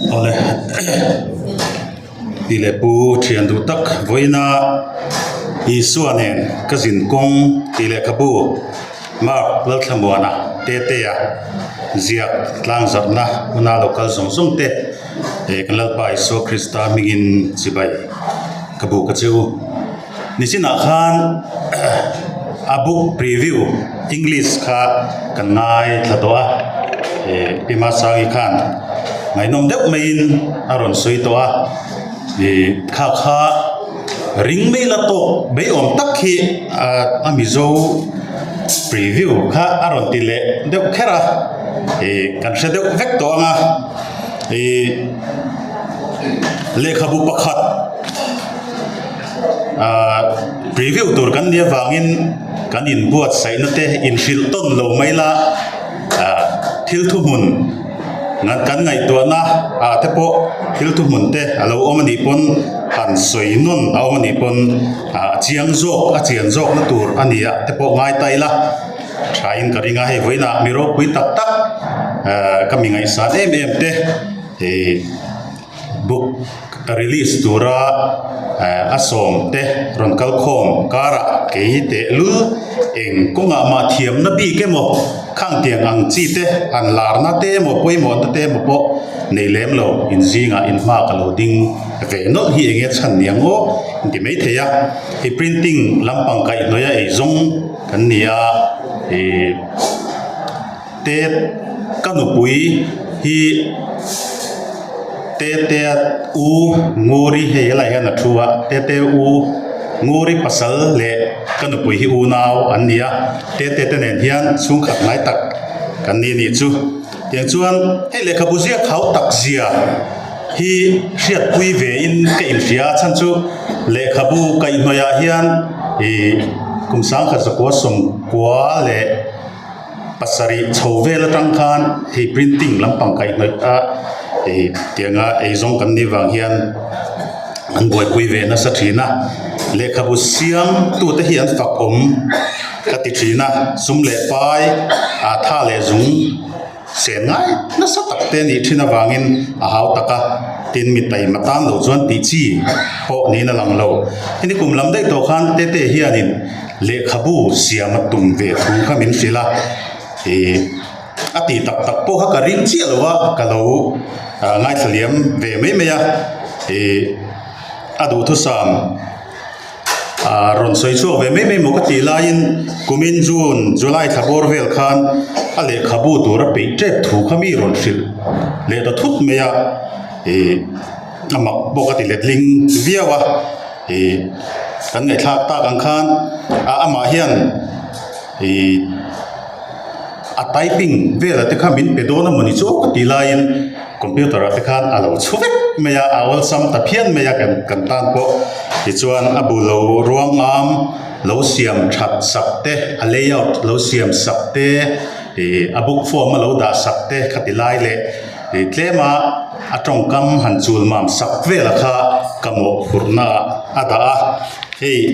Awle tih leh pu thian duh tak vawiina Isua nen ka zin kawng tih lehkhabu Mark Lalthlamuana Tetea ziak tlang zarhna huna lo kal zawng zawng te eh kan Lalpa Isua Krista hmingin chibai ka buk a che u. Nichinah khan a book preview English kha kan ngaithla tawh a, eh Pi Masangi khan ngaihnawm deuh maiin a rawn sawi tawh a, ih kha kha ring mai la tawk mai awm tak hi a Mizo preview kha a rawn ti leh deuh kher a, ih kan hre deuh vek tawh ang a, ih lehkhabu pakhat. Ahh preview tur kan nih avangin kan inbuatsaihna te inhrilh tawn lo mai la ahh thil thuhmun kan ngaihtuahna ah te pawh thil thuhmun te a lo awm a nih pawn han sawi nawn a awm a nih pawn ah chiang zawk a chian zawk na tur a ni ah te pawh ngai ta ila tha in ka ring a hei vawiinah mi ropui tak tak ahh ka mi ngaihsan em em te ih. Book release tura a sawm te rawn kal khawm karah kei tehlul eng kawngah mah thiamna bik emaw khang tiang ang chi te han larna te emaw pawimawhna te emaw pawh nei lem lo inzingah inhma ka lo ding ve nawlh hi enge chhan ni ang aw an ti maithei a hei printing lampang kaihhnawih a eizawng kan ni a ih. Te ka nupui hi Tetea u Nguri hei helai hian a thu a Tete u Nguri pasal leh ka nupui hi unau an ni a Tete te nen hian chhungkhat hnai tak kan ni anih chu tiang chuan hei lehkhabu ziak hau tak zia hi hriatpui ve in ka inhria a chhan chu lehkhabu kaihhnawih ah hian ih kum sangkhat zakua sawmkua leh. Pasarih chho vel atang khan hei printing lampang kaihhnawih a hei tianga eizawng kan nih vang hian an buaipui ve nasa thin a lehkhabu siam tute hi an fak awm ka ti thin a sum leh pai ah tha leh zung sen ngai nasa tak te a nih thin avangin a hau tak a tin mi taima tan loh chuan tih chi pawh niin a lang lo hemi kum lam daih tawh khan tete hianin. Lehkhabu siam a tum ve thu kha min hrilh a, ih a tih tak tak pawh kha ka ring chiah lo a, ka lo ngaithla liam ve mai mai a, ih a duhthusam ah rawn sawi chhuak ve mai mai maw ka tih laiin kumin June, July thla bawr vel khan a lehkhabu tur a peih tep thu kha mi rawn hrilh leh ta thut mai a, ih a mak pawh ka ti letling viau a. Ih kan ngaihthlak tak ang khan a amah hian ih a typing velah te kha min pe dawn a mawni chu ka tih laiin computer ah te khan a lo chhu vek mai a a awlsam ta phian mai a kan kan tan pawh tichuan a bu lo ruang am lo siam that sak te a layout lo siam sak te ih a book form a lo dah sak te khati lai leh. Ih tlema a tawngkam han chul mam sak vela kha ka mawhphurhna ah a dah a, hei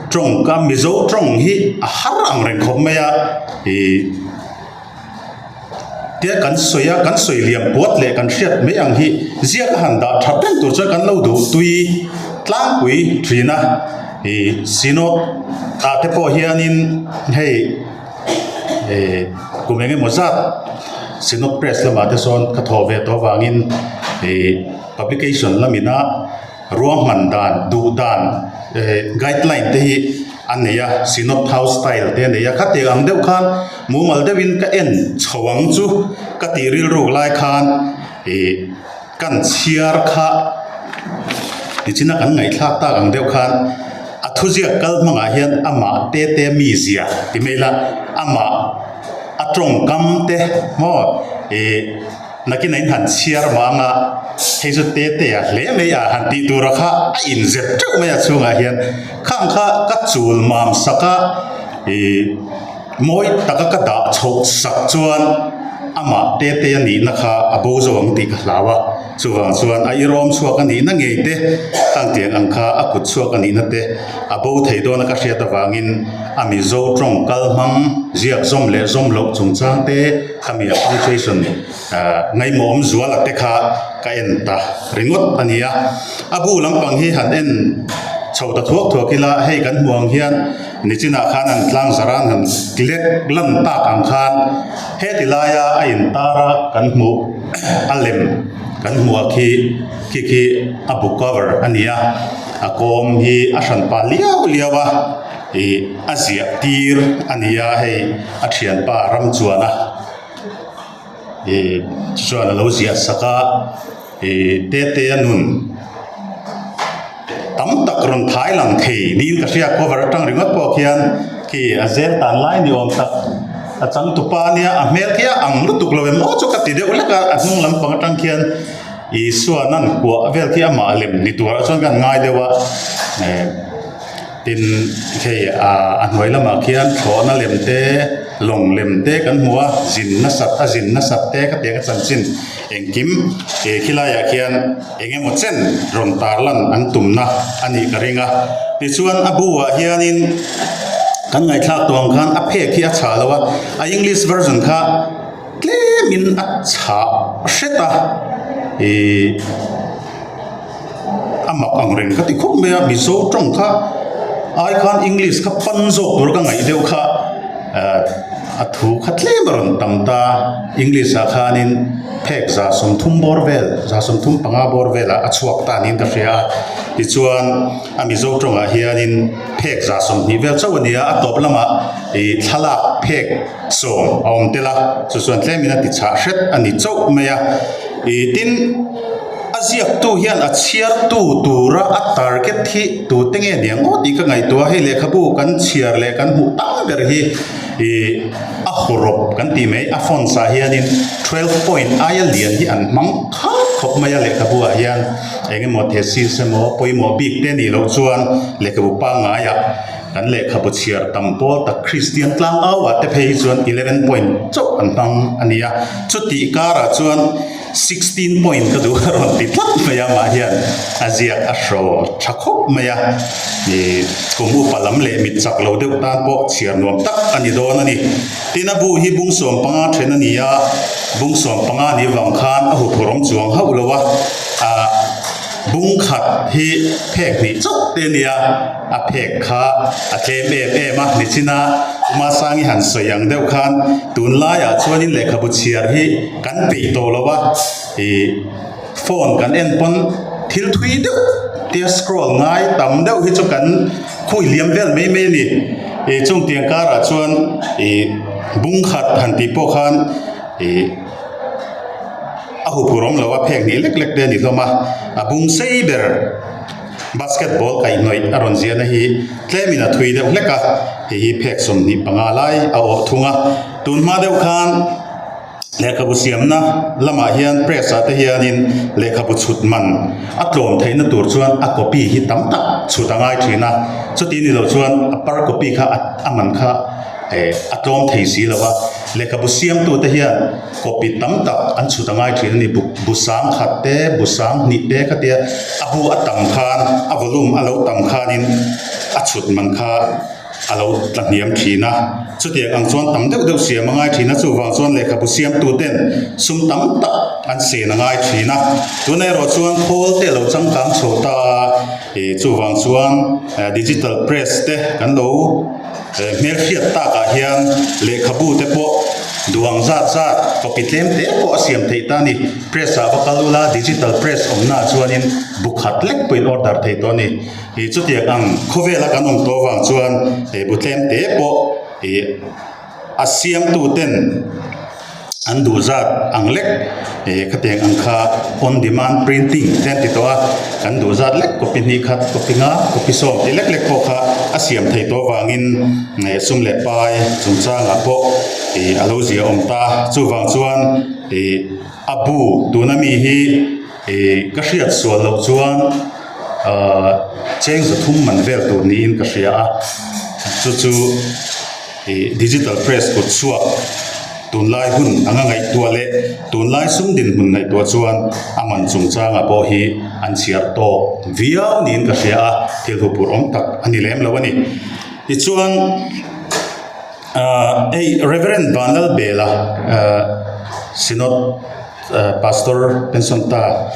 tawngkam Mizo tawng hi a har ang reng khawp mai a, ih tia kan sawi a kan sawi liam puat leh kan hriat mai ang hi ziak a han dah that reng tur chuan kan lo duh tui tlangpui thin a, ih synod ah te pawh hianin hei. Ehh kum eng emaw zat Synod Press lamah te sawn ka thawh ve tawh avangin ehh publication lamina ruahman dan duh dan ehh guideline te hi a nei a Synod house style te a nei a khatiang ang deuh khan mumal deuhin ka en chho ang chu ka tih rilruk lai khan ehh. Kan chhiar kha tichina kan ngaihthlak tak ang deuh khan a thuziak kal hmangah hian amah te te mizia ti mai ila amah a tawngkam te maw ih nakin a in han chhiar vang a hei chu te te a hle mai a han tih tura kha a inzep teuh mai a chhungah hian khang kha ka chul mam sak a ih. Mawi taka ka dah chhoh sak chuan amah tete a nihna kha a bo zo ang tih ka hlau a, chuvang chuan a irawm chhuak a nihna ngei te, khang tiang ang kha a kut chhuak a nihna te a bo thei dawn a ka hriat avangin a Mizo tawng kal hmang ziak zawm leh zawm loh chungchang te khami a punctuation ngaimawhawm zuala te kha ka en ta ringawt a ni a. A bu lampang hi han en chho ta thuak thuak ila hei kan hmuh ang hian Nichinah khan an tlang zaran han lek lan tak ang khan heti laia a intar a kan hmuh a lem kan hmuh ah khi khi khi a book cover a ni a. A kawm hi a hranpa liau liau a ih a ziah tir a ni a hei a thianpa ram chuan a ih chuan a lo ziah sak a ih tete a nun tam tak rawn thai lang thei niin ka hria cover atang ringawt pawh khian khi a zel tan lai ni awm tak a changtupa nia a hmel khi a ang lutuk lo em aw chu ka ti deuh hlek a a hnung lampang atang khian. Isua nan kuah vel khi amah lem ni turah chuan kan ngai deuh a eh tin hei ah a hnuai lamah khian thlawhna lem te lawng lem te kan hmu a zin nasat a zin nasat te ka tiang a chanchin engkim eh khilaiah khian eng emaw chen rawn tar lan an tumna a nih ka ring a tichuan a bu ah hianin kan ngaihthlak tawh ang khan a phek hi a chhah lo a a english version kha. Tlemin a chhah hret a, ih a mak ang reng ka ti khawp mai a, Mizo tawng kha ai khan English kha pan zawk tur ka ngaih deuh kha ah a thu kha tlem a rawn tam ta, English ah khanin phek 30 bawr vel 35 bawr velah a chhuak ta niin ka hria a, tichuan a Mizo tawngah hianin phek 20 vel chauh a ni a, a tawp lamah ih thlalak phek. Sawm a awm tel a, chu chuan tlemin a ti chhah hret a ni chauh mai a. Ih tin, a ziaktu hian a chhiartu tura a target hi tute nge niang aw tih ka ngaihtuah a, hei lehkhabu kan chhiar leh kan hmuh tam ber hi ih a hawrawp kan tih mai a fonts ah hianin 12 point aia lian hi an hmang khap khawp mai a lehkhabu ah hian eng emaw thesis emaw pawimawh bik te nih loh chuan lehkhabu pangngaiah Kan lehkhabu chhiar tam pawl tak Kristian tlang au ah te phei hi chuan 11 point chauh an hmang a ni a, chutih karah chuan 16 point ka duh a rawn ti tlat mai a, mah hian a ziak a hraw tha khawp mai a, ih kum upa lam leh mit chak lo deuh tan pawh chhiar nuam tak a ni dawn a ni. Tin a bu hi bung 15 then a ni a, bung 15 ni vang khan a huphurh awm chuang hauh lo a, ah bung khat hi phek hnih chauh te a ni a. A phek kha a tlem em em a, nichina Umasangi han sawi ang deuh khan tunlaiah chuanin lehkhabu chhiar hi kan peih tawh lo a, ih phone kan en pawn thil thui deuh tia scroll ngai tam deuh hi chu kan khawi liam vel mai mai a ni. Ih chung tiang karah chuan ih bung khat han tih pawh khan ih a huphurh awm lo a, phek hnih lek lek te a ni hlawm a, a bung sei ber. Basketball kaihhnawih a rawn ziahna hi tlemin a thui deuh hlek a, hei hi phek 25 lai a awh thung a. Tun hma deuh khan lehkhabu siamna lamah hian press ah te hianin lehkhabu chhut man a tlawm theihna tur chuan a copy hi tam tak chhut a ngai thin a, chuti ni lo chuan a per copy kha a man kha eh a tlawm thei si lo a. Lehkhabu siamtute hian Copy tam tak an chhut a ngai thin a ni. Bu bu sang khat te, bu sang hnih te khatia a bu a tam khan a volume a lo tam khanin a chhut man kha a lo tla hniam thin a. Chutiang ang chuan tam deuh deuh siam a ngai thin a, chuvang chuan lehkhabu siamtu ten sum tam tak an sen a ngai thin a. Tunah erawh chuan khawl te a lo changkang chho ta a, ih chuvang chuan digital press te kan lo hmelhriat takah hian lehkhabu te pawh Duang zat zat copy tlem te pawh a siam theih ta a ni. Press ah va kal ula digital press awmna ah chuanin bu khat lek pawhin order thei tawh a ni. Ih chutiang ang khawvela kan awm tawh avang chuan he bu tlem te pawh ih a siamtu ten an duh zat ang lek ih khatiang ang kha on demand printing te an ti tawh a, kan duh zat lek copy hnih khat copy nga copy sawm tih lek lek pawh kha a siam thei tawh avangin sum leh pai chungchangah pawh ih a lo zia awm ta chuvang chuan ih a bu tuna mi hi ih ka hriat sual loh chuan ahh cheng 300 man vel tur niin ka hria a chu chu ih digital press kut chhuak tunlai hun anga ngaihtuah leh tunlai sum dinhmun ngaihtuah chuan a man chungchangah pawh hi an chhiar tawk viau niin ka hria a thil huphurh awm tak a ni lem lo a ni tichuan. Ahh hei Reverend Vanlalbela ahh Synod ahh Pastor pension ta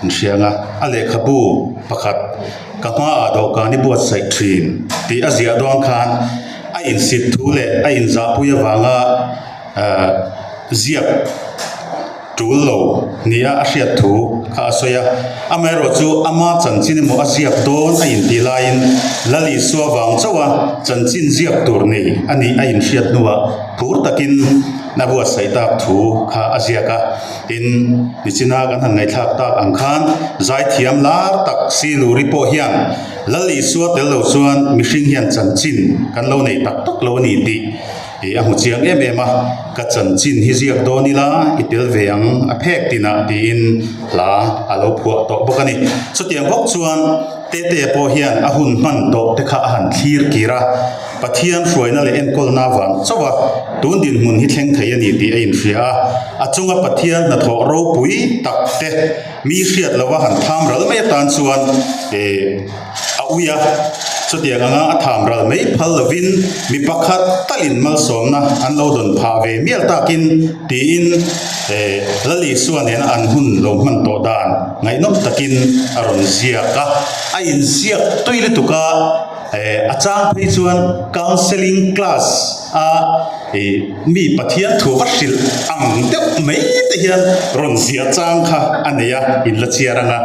an hria ang a, a lehkhabu pakhat ka hmaah dawhkan i buatsaih thin tih a ziah dawn khan a insit thu leh a inzahpui avanga ahh ziak. Tul lo nia a hriat thu kha a sawi a, amaherawhchu ama chanchin emaw a ziak dawn a intih laiin Lal Isua vang chauha chanchin ziak tur nei a nih a inhriat hnuah phur takin a buatsaih tak thu kha a ziak a. Tin, nichina kan han ngaihthlak tak ang khan zaithiam lar tak Siluri pawh hian Lal Isua tel lo chuan mihring hian chanchin kan lo nei tak tak lo a ni tih Ih a hmu chiang em em a, ka chanchin hi ziak dawn ila i tel ve ang a phek tinah tiin hla a lo phuah tawh bawk a ni. Chutiang bawk chuan Tetea pawh hian a hun hman tawh te kha a han thlir kir a, Pathian hruaina leh enkawlna vang chauh a tun dinhmun hi thleng thei a ni tih a inhria a, a chunga Pathian hnathawh ropui tak te mi hriat lova han tham ral mai atan chuan ih A ui a, chutiang anga a tham ral mai phal lovin mi pakhat talin malsawmna an lo dawn phah ve mial takin tiin Lal Isua nena an hun lo hman tawh dan ngaihnawm takin a rawn ziak a. A inziak tui lutuk a, a chang phei chuan counselling class a mi Pathian thu va hrilh ang deuh mai te hian rawn ziah chang kha a nei a, inla chhiar anga.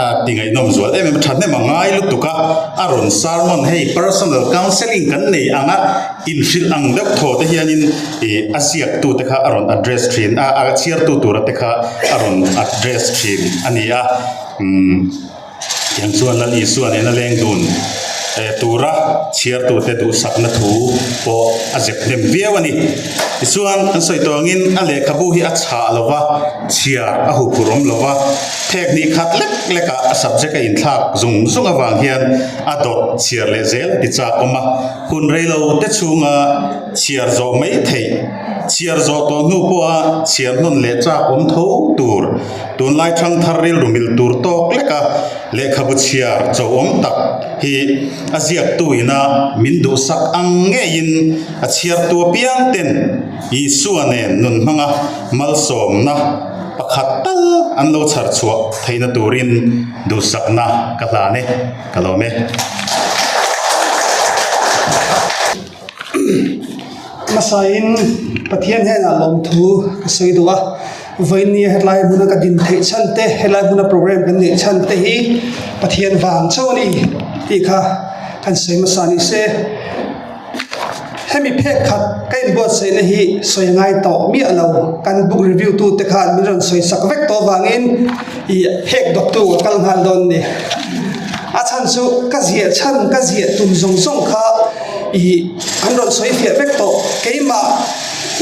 A ti ngaihnawm zual em em a, thahnem a ngai lutuk a, a rawn sermon hei personal counselling kan nei ang a, inhrilh ang deuh thaw te hianin ih a ziaktu te kha a rawn address thin a, a chhiartu tura te kha a rawn address thin a ni a, umm tiang chuan Lal Isua nena leng dun eh tura chhiartute duhsakna thu pawh a zep hnem viau a ni. Tichuan kan sawi tawh angin a lehkhabu hi a chhah lo va, chhiar a huphurh awm lo va, Phek hnih khat lek lekah a subject a inthlak zung zung avang hian a dawt chhiar leh zel ti chak awm a, hun reilo te chhunga chhiar zawh mai theih, chhiar zawh tawh hnu pawha chhiar hnawn leh chak awm tho tur, tunlai thangthar rilru mil tur tawk leka lehkhabu chhiar cho awm tak hi a ziaktu ina min duhsak ang ngeiin a chhiartu apiang ten Isua nen nun hmanga malsawmna Pakhat tal an lo chhar chhuah theihna turin duhsakna ka hlan e, ka lawm e. Hmasain Pathian hnenah lawmthu ka sawi duh a, vawinia hetlai hmuna ka din theih chhan te, helai hmuna program kan neih chhan te hi Pathian vang chauh a ni tih kha kan sawi hmasa ni se. Hemi phek khat ka inbuatsaihna hi sawi ngai tawh miah lo, kan book review tu te khan min rawn sawi sak vek tawh avangin ih phek dawptu ka kal nghal dawn a ni. A chhan chu ka ziah chhan ka ziah tum zawng zawng kha ih an rawn sawi fiah vek tawh, keimah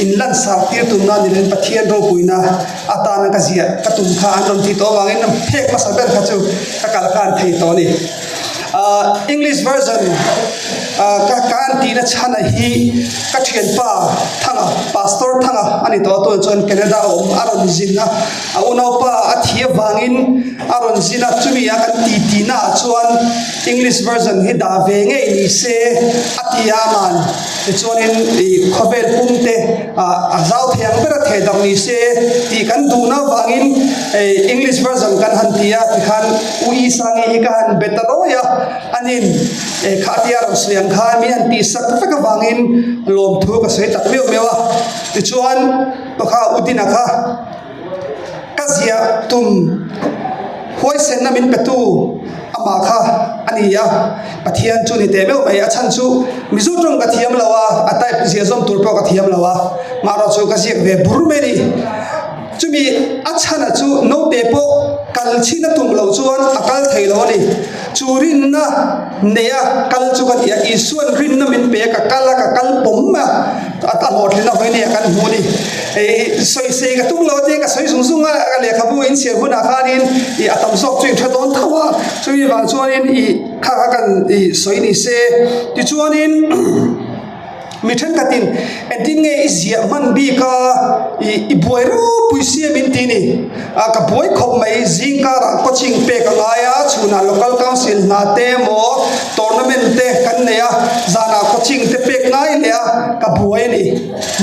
in lansar tir tumna ni loin Pathian ropuina atana ka ziah ka tum kha an rawn tih tawh avangin phek hmasa ber kha chu ka kal khan thei tawh a ni. Ahh English version ah ka ka an tihna chhana hi ka thianpa Thanga Pastor Thanga a ni tawh a tunah chuan Canada a awm a rawn zin a a unaupa a thi avangin a rawn zin a chumi a kan ti tih naah chuan English version hi dah ve ngei ni se a ti a aman tichuanin ih khawvel pum te ah a zau thei ang ber a theh darh ni se tih kan duhna avangin eh English version kan han ti a tikhan. U Isangi hi ka han be ta rawi a, anin eh kha tia rawn sawi ang khan min han tih sak vek avangin lawmthu ka sawi tak meuh meuh a. Tichuan pakha U Dina kha ka ziah tum huaisenna min petu amah kha a ni a, Pathian chu ni teh meuh mai. A chhan chu Mizo tawng ka thiam lo a, a type ziah zawm tur pawh ka thiam lo a, mahrawh chu ka ziak ve bur mai a ni. Chumi a chhana chu naute pawh kal chhin a tum loh chuan a kal thei lo a ni. Chu rinna neia kal chu ka ni a, Isua'n rinna min pe a, ka kal a, ka kal pawm a, a hlawhtlin a hawi nia kan hmu a ni. Ih sawisei ka tum lo a tia ka sawi zung zung a, ka lehkhabu inchhiar hunah khanin ih a tam zawk chu in hre dawn tho a, chumi vang chuanin ih kha kha kan ih sawi ni se. Tichuanin. Mi thenkhatin engtin nge i ziah hman bik a, i i buai ropui sia min ti ni. A ka buai khawp mai, zing karah coaching pek a ngai a, chhunah local council hna te emaw tournament te kan nei a, zanah coaching te pek ngai leh a, ka buai a ni.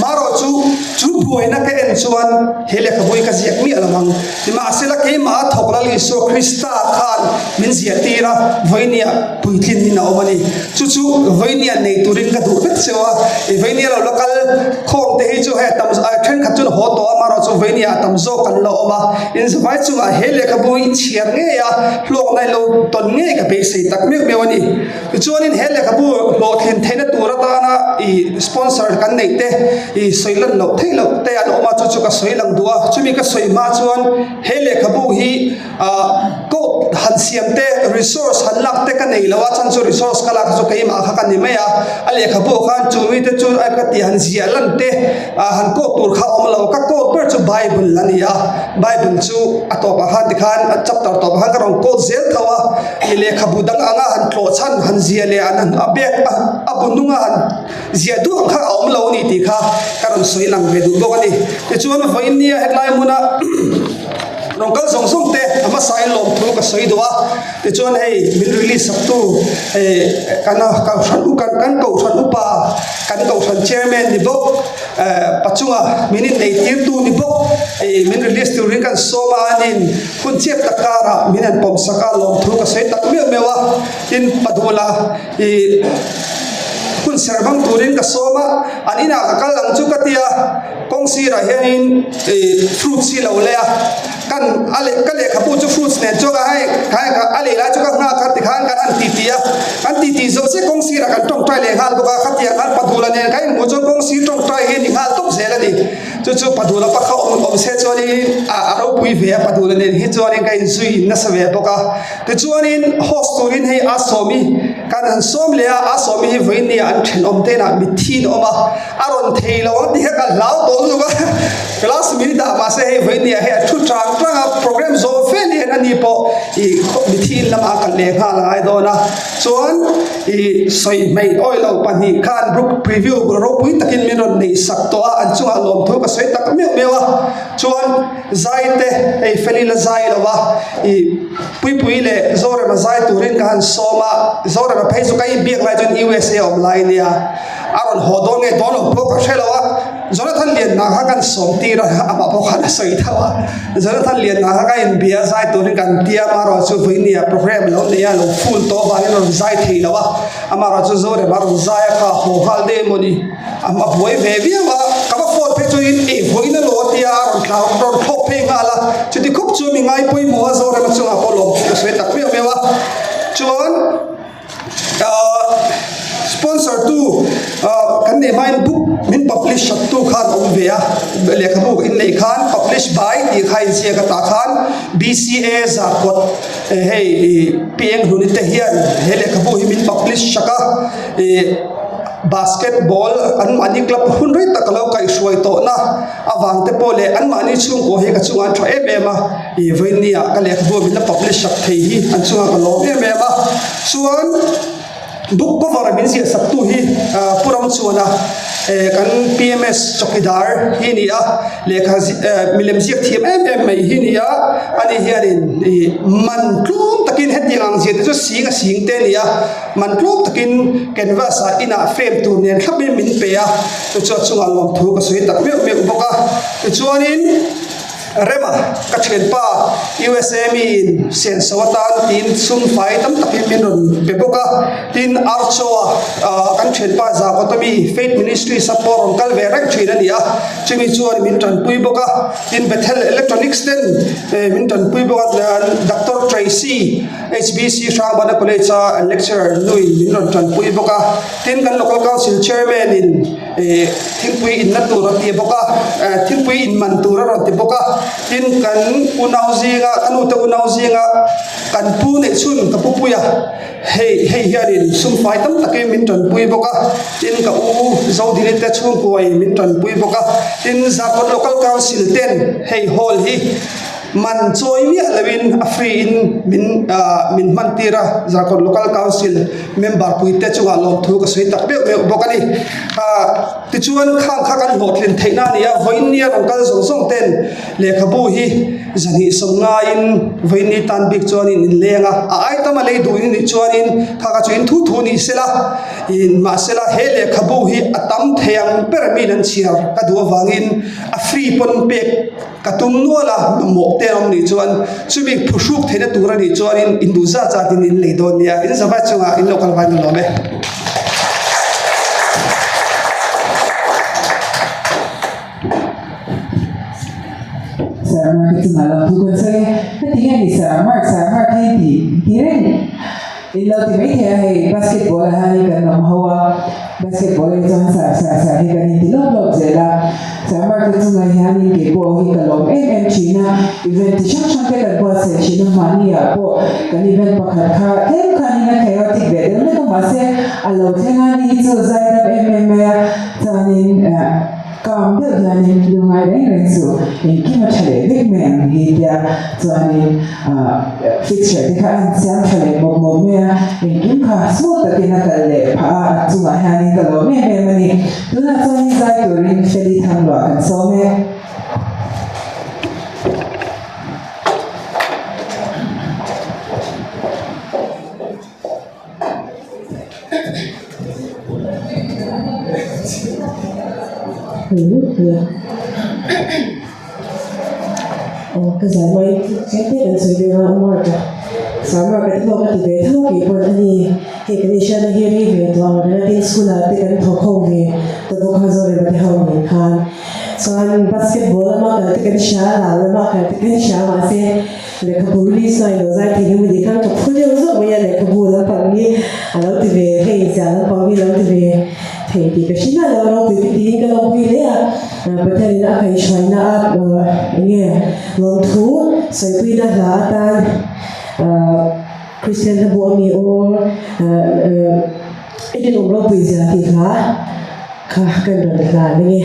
Marawh chu chu. Thuhnuaina ka en chuan he lehkhabu hi ka ziak miah lo ang. Nimahsela keimah a thawk Lal Isua Krista khan min ziahtir a, vawinia puitlin in a awm a ni. Chu chu vawinia nei turin ka duh vek cheu a, i vawinia lo la kal khawm te hi chu hei a tam thenkhat chuan haw tawh a, amaherawh chu vawinia a tam zawk an la awm a. Inzavai chungah he lehkhabu hi inchhiar ngei a, hlawkna i lo tawn ngei ka beisei tak meuh meuh a ni. Tichuanin he lehkhabu hlawhtlin theihna tur atana ih sponsor kan neih te ih sawi lan loh theih loh te an awm a, chu chu ka sawi lang duh a. Chumi ka sawi hma chuan he lehkhabu hi ah code han siam te resource han lak te ka nei lo a, chhan chu resource ka lak chu keimah kha ka ni mai a, a lehkhabu ah khan chu mite chu a ka tih han ziah lan te ah han code tur kha a awm lo, ka code ber chu bible a ni a, bible chu a tawpah khan tikhan a chapter tawpah khan ka rawn code zel tho a. I lehkhabu dang anga han tlawh chhan han ziah leh an a bag a a bu hnunga han ziah duh ang kha a awm lo a ni tih kha ka rawn sawi lang ve duh bawk a ni. Tichuan vawiin nia hetlai hmuna rawn kal zawng zawng te a hmasain lawmthu ka sawi duh a, tichuan hei min release sak tu eh kan kohhran kan kohhran upa kan kohhran chairman ni bawk eh pachunga min inneitir tu ni bawk eh min release turin kan sawm a anin. Hun chiat tak karah min han pawm sak a, lawmthu ka sawi tak meuh meuh a, tin Padula i hun serh hmang turin ka sawm a, an inah ka kal ang chu ka ti a, kawng sirah hianin i fruits hi lo lei a, kan a leh ka lehkhabu chu fruits nen chuan hei a lei lai chu ka nghak a tikhan kan han titi a, kan titi zawh chiah kawng sirah kan tawngtai leh nghal bawk a, khatiang khan Padula nen kan inhmuh chuan kawng sir tawngtai hi a ni nghal tawp zel a ni. Chu chu Padula pakha awm awm se chuanin a a ropui ve a, Padula nen hi chuanin ka inzui in nasa ve bawk a. Tichuanin host turin hei a sawmi kan han sawm leh a, a sawmi hi vawiin nia an thenawm te inah mitthi in a awm a, a rawn thei lo ang tih kha ka hlau tawh lutuk a, last minute ah mahse hei vawiin nia hei a thu chang chang a, program zawh fel hian ani pawh ih mitthi in lamah a kal leh nghal a ngai dawn a, chuan. I sawi hmeih awi lo pahnih khan book preview ropui takin min rawn neih sak tawh a, an chungah lawmthu ka sawi tak meuh meuh a. Chuan zai te hei Feli la zai lo a, i Puipui leh Zorema zai turin ka han sawm a, Zorema phei chu ka inbiak lai chuan USA a awm lai nia, a rawn haw dawn nge dawn lo pawh ka hre lo a. Jonathan Lianhna kha kan sawm tir a, amah pawh khan a sawi tho a. Jonathan Lianhna kha ka inbia zai turin kan ti a, amaherawh chu vawinia program lo nei a, lo full tawh avangin a rawn zai thei lo a, amaherawh chu Zorem a rawn zai a kha haw nghal daih emaw ni, a buai ve viau a, ka va phone phei chuan ei vawiin a lo a tia a rawn thlau rawn thlawk phei nghal a, chuti khup chu mi ngai pawimawh a Zorem a chungah pawh lawm ka sawi tak meuh meuh a, chuan. Sponsor tu kan neih hmain book min publish sak tu khan awm ve a, lehkhabu in neih khan publish by tih kha inziak a tah khan BCA Zarkawt hei Pieng Hluni te hian he lehkhabu hi min publish sak a, ih basketball an mahni club hun rei tak a lo kaihhruai tawhna avang te pawh leh an mahni chhungkaw hi ka chungah an tha em em a. Ih vawinia ka lehkhabu min la publish sak thei hi an chungah ka lawm em em a, chuan book cover min ziah sak tu hi ah Pu Ramchuana eh kan PMS chawkidar hi a ni a, lehkha eh milem ziak thiam em em mai hi a ni a, ani hianin ih man tlawm takin hetiang ang ziah te chu sing a sing te a ni a, man tlawm takin canvas ah inah frame tur nen thlapin min pe a, chu chu a chungah lawmthu ka sawi tak meuh meuh bawk a, tichuanin. Rema, ka thianpa USA miin senso atan tiin sum fai tam takin min rawn pe bawk a, tin Archoa kan thianpa Zakawta mi Faith Ministries a pawh rawn kal ve reng thin a ni a, chumi chuan min tanpui bawk a, tin Bethel Electronics ten min tanpui bawk a, Doctor Tracy HBC Hrangbana College a lecturer nuin min rawn tanpui bawk a, tin kan Local Council Chairman in. Ih thingpui inna tur a ti bawk a, eh thingpui in man tur a rawn ti bawk a, tin kan unau zinga ka nute unau zinga kan pu neih chhun ka pu pui a, hei hei hianin sum fai tam takin min tanpui bawk a, tin ka u Zodini te chhungkuain min tanpui bawk a, tin Zarkawt Local Council ten hei hall hi man chawi miah loin a free in min ah min hman tir a, Zarkawt Local Council. Member puite chungah lawmthu ka sawi tak meuh meuh bawk a ni. Ahh. Tichuan, khang kha kan hlawhtlin theihna a ni a, vawiin nia rawn kal zawng zawng ten lehkhabu hi zahnih sawm ngaiin vawiin ni tan bik chuanin in leng a, a ai tama lei duh in nih chuanin kha kha chu in thu thu ni sela, in mahsela he lehkhabu hi a tam thei ang ber miin an chhiar ka duh avangin a free pawn pek Ka tum nual a, mamawh te awm nih chuan chumi phuhruk theihna tur a nih chuanin in duh zat zatin in lei dawn nia, in zavai chungah in lo kal vai nuam e. Sir Mark-a chungah lo thu kan sawi e, heti hian i Sir Mark, Sir Mark hi ti ti reng. In lo ti mai thei a hei basketball ah hian kan awm ho a, basketball hi chuan sar sar sar hi kan inti lawp lawp zel a, Sarmar te chungah hianin kei pawh hi ka lawm em em thin a, event chi hrang hrang te kan buatsaih thin a, mahni ah pawh kan event pakhat kha tlem khanin a chaotic ve deuh hlek a mahse a lo thleng a ni hi chu zaidam em em mai a, chuanin eh. Kam deuh hianin lu ngai reng reng chu engkim a tha leh vek mai ang hi tia chuanin ah fixture te kha a insiam tha leh mawp mawp mai a, engkim kha smooth takin a kal leh phah a, a chungah hianin ka lawm em em a ni. Tunah chuanin zai turin Feli Thangluah kan sawm e. Aw ka zai mai tlem te kan sawi deuh a mark a sir mark a te pawh ka ti ve tho a keipawh a ni hei kan inhriatna hi rei ve tawh ang reng a tin school ah te kan thawk ho ve ta bawk a Zorema te ho nen khan chuan basketball lama kal te kan hria a ral lama kal te kan hria mahse Lehkhabu release na ilo zai thei hi mawni khan ka phu deuh zawk mai a, lehkhabu lampang hi a lo ti ve, hei ziah lampang hi a lo ti ve thei tih ka hre miah lo, ropui ka tiin ka lawmpui hle a, Pathianin a kaihhruaina a eng nge lawmthu sawipuina hla atan Kristian hlabu a mi aw i rinawm ropui zia tih hla kha kan rawn hlan a nge.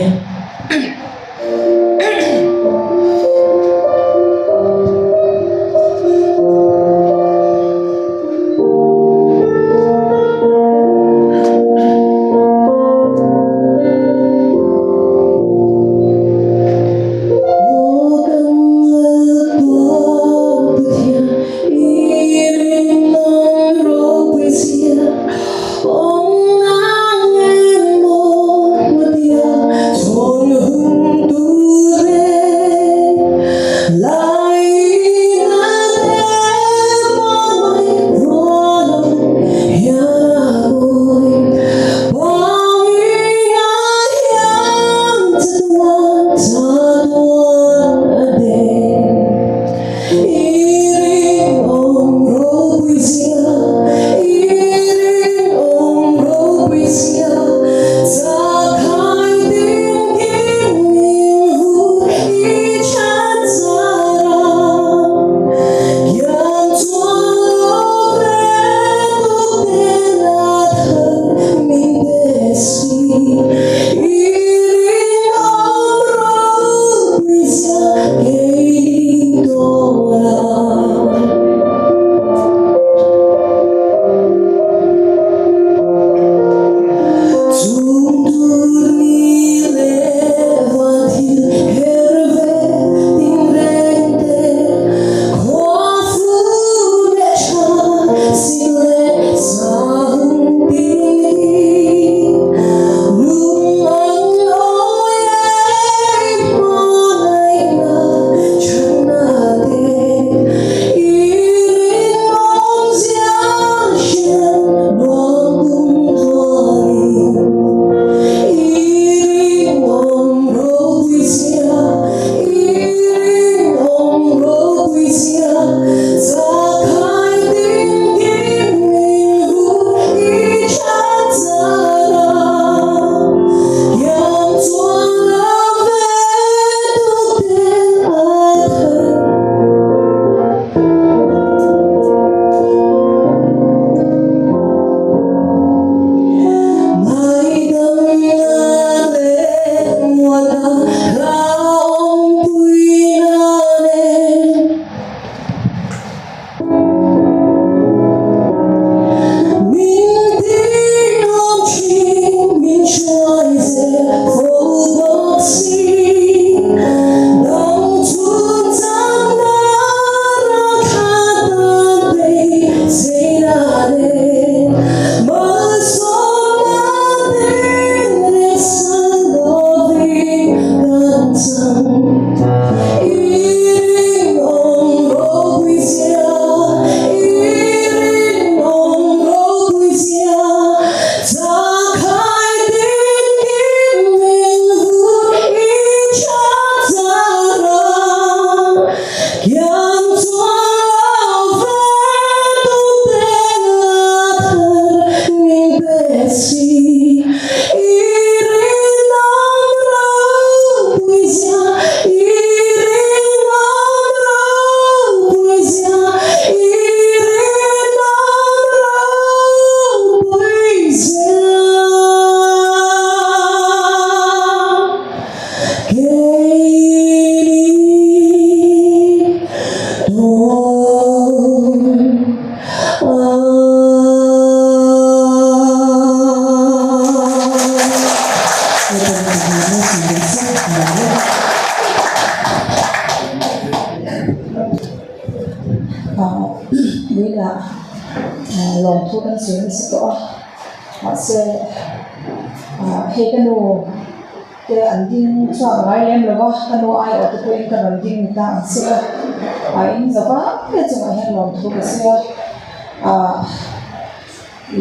kan sawi nasa tawh a mahse ah hei ka nu te an ding chhuak ngai lem lo va ka nu aiawh te pawhin ka rawn ding ni ta ang se a ah in za vang te chungah hian lawmthu ka sawi a ah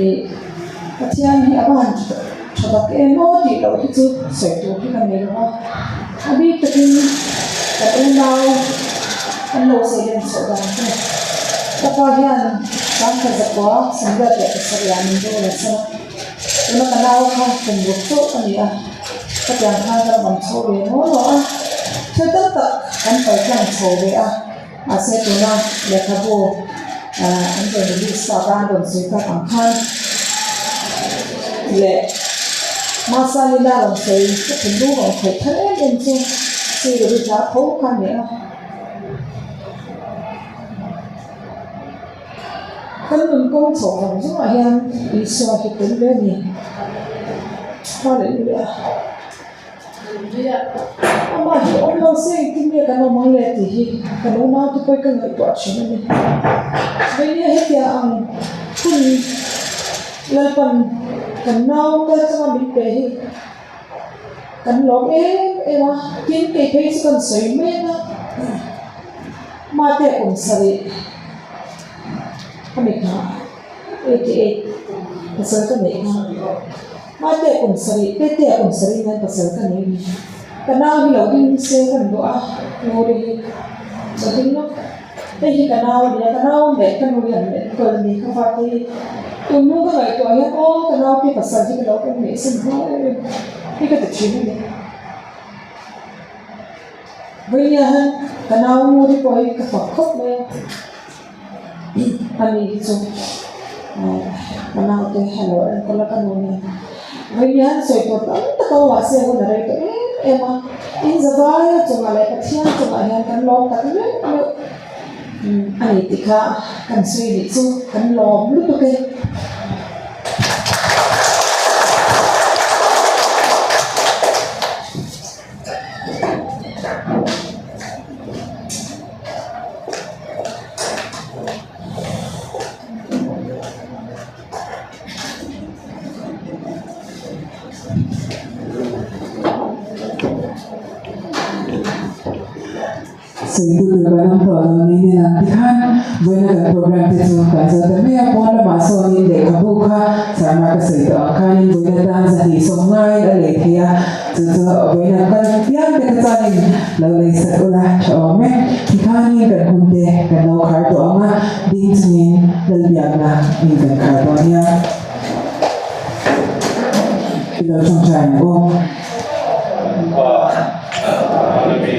ih Pathian hi a va han tha tak em aw tih loh hi chu sawi tur hi ka nei lo va a bik takin kan unau an lo sawi len chhoh dan te ka pa hian sangkha zakua samriat leh pasarih ah min rul a chhan a tuna ka nau kha kum ruk chauh a ni a ka pian khan ka ram ang chho ve maw lo a thil tam tak kan paltlang chho ve a. Mahse tuna lehkhabu an rawn release tak a, an rawn sawi tak ang khan leh Masalina rawn sawi ka thinlung rawn khawih thar em em chu Siruri hla tho kha a ni a. Kan nun kawng chhoh zawng zawngah hian Isua hi tel ve a ni. Hallelujah. Amah hi awm lo se engtin nge kan awm ang le tih hi kan unau te pawh hi ka ngaihtuah thin a ni. Veinia hetia ang hun Lalpan kan nau kal changa min pe hi kan lawm em em a, tin kei phei chu kan sawi mek a, mate kum sarih a mi kha 88 pasal ka neih kha. Mate kum sarih, Tete kum sarih hian pasal ka nei ni. Ka nau hi lo ding se ka ni duh a, Nguri hi lo ding lawk. Hei hi ka nau a ni a, ka nau leh ka nu hian min enkawl a ni. Ka fate hi tun hnu ka ngaihtuah hian aw ka nau te pasal hi ka lo en leh sin hma em em hi ka ti thin a ni. Vawinia hian ka nau Nguri pawh hi ka fak khawp mai a. Ani hi chu ka naute a lo enkawl a ka nu nen vawiin sawi tur tam tak a awm mahse hun a rei tawh em em a in zavaia chungah leh Pathian chungah hian kan lawm tak meuh meuh a ni tih kha kan sawi nih chu kan lawm lutuk e. Sawitu tur kan awm tawh lo niin a lang tikhan vawiina kan program te chu kan zo ta mai a, pawn lamah sawnin lehkhabu kha Sarma ka sawi tawh ang khanin vawiina tan zahnih sawm ngaiin a lei thei a. Chu chu vawiin an kal piang te kha chuanin lo lei sak ula tha awm e. Tikhanin kan hun te kan lo khar tawh ang a, ding chungin Lalbiakna in kan khar dawn nia. I lo tawngtai ang u. Pa, Vanami,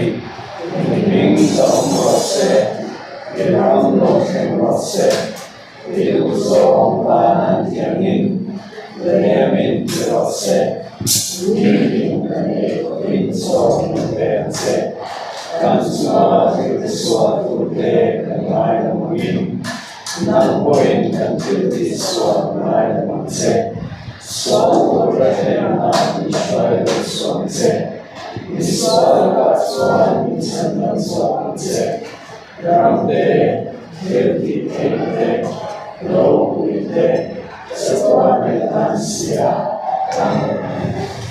i hming sa awm rawh se, i ram lo thleng rawh se. I duhzawng tan an tiangin lehlemin ti rawh se. Nitin kan ei khawpin chaw min pe ang che. Kan chunga thil tisual turte kan ngaidam angin, nang pawhin kan thil tihsual ngaidam ang che. Sual tur ka thlenna min hruai lo suang che. I sual lakah chuan min chhan dam zawk ang che. Ramte, thil tih theih te, ropui te, chatuan leh tan sia. Amen.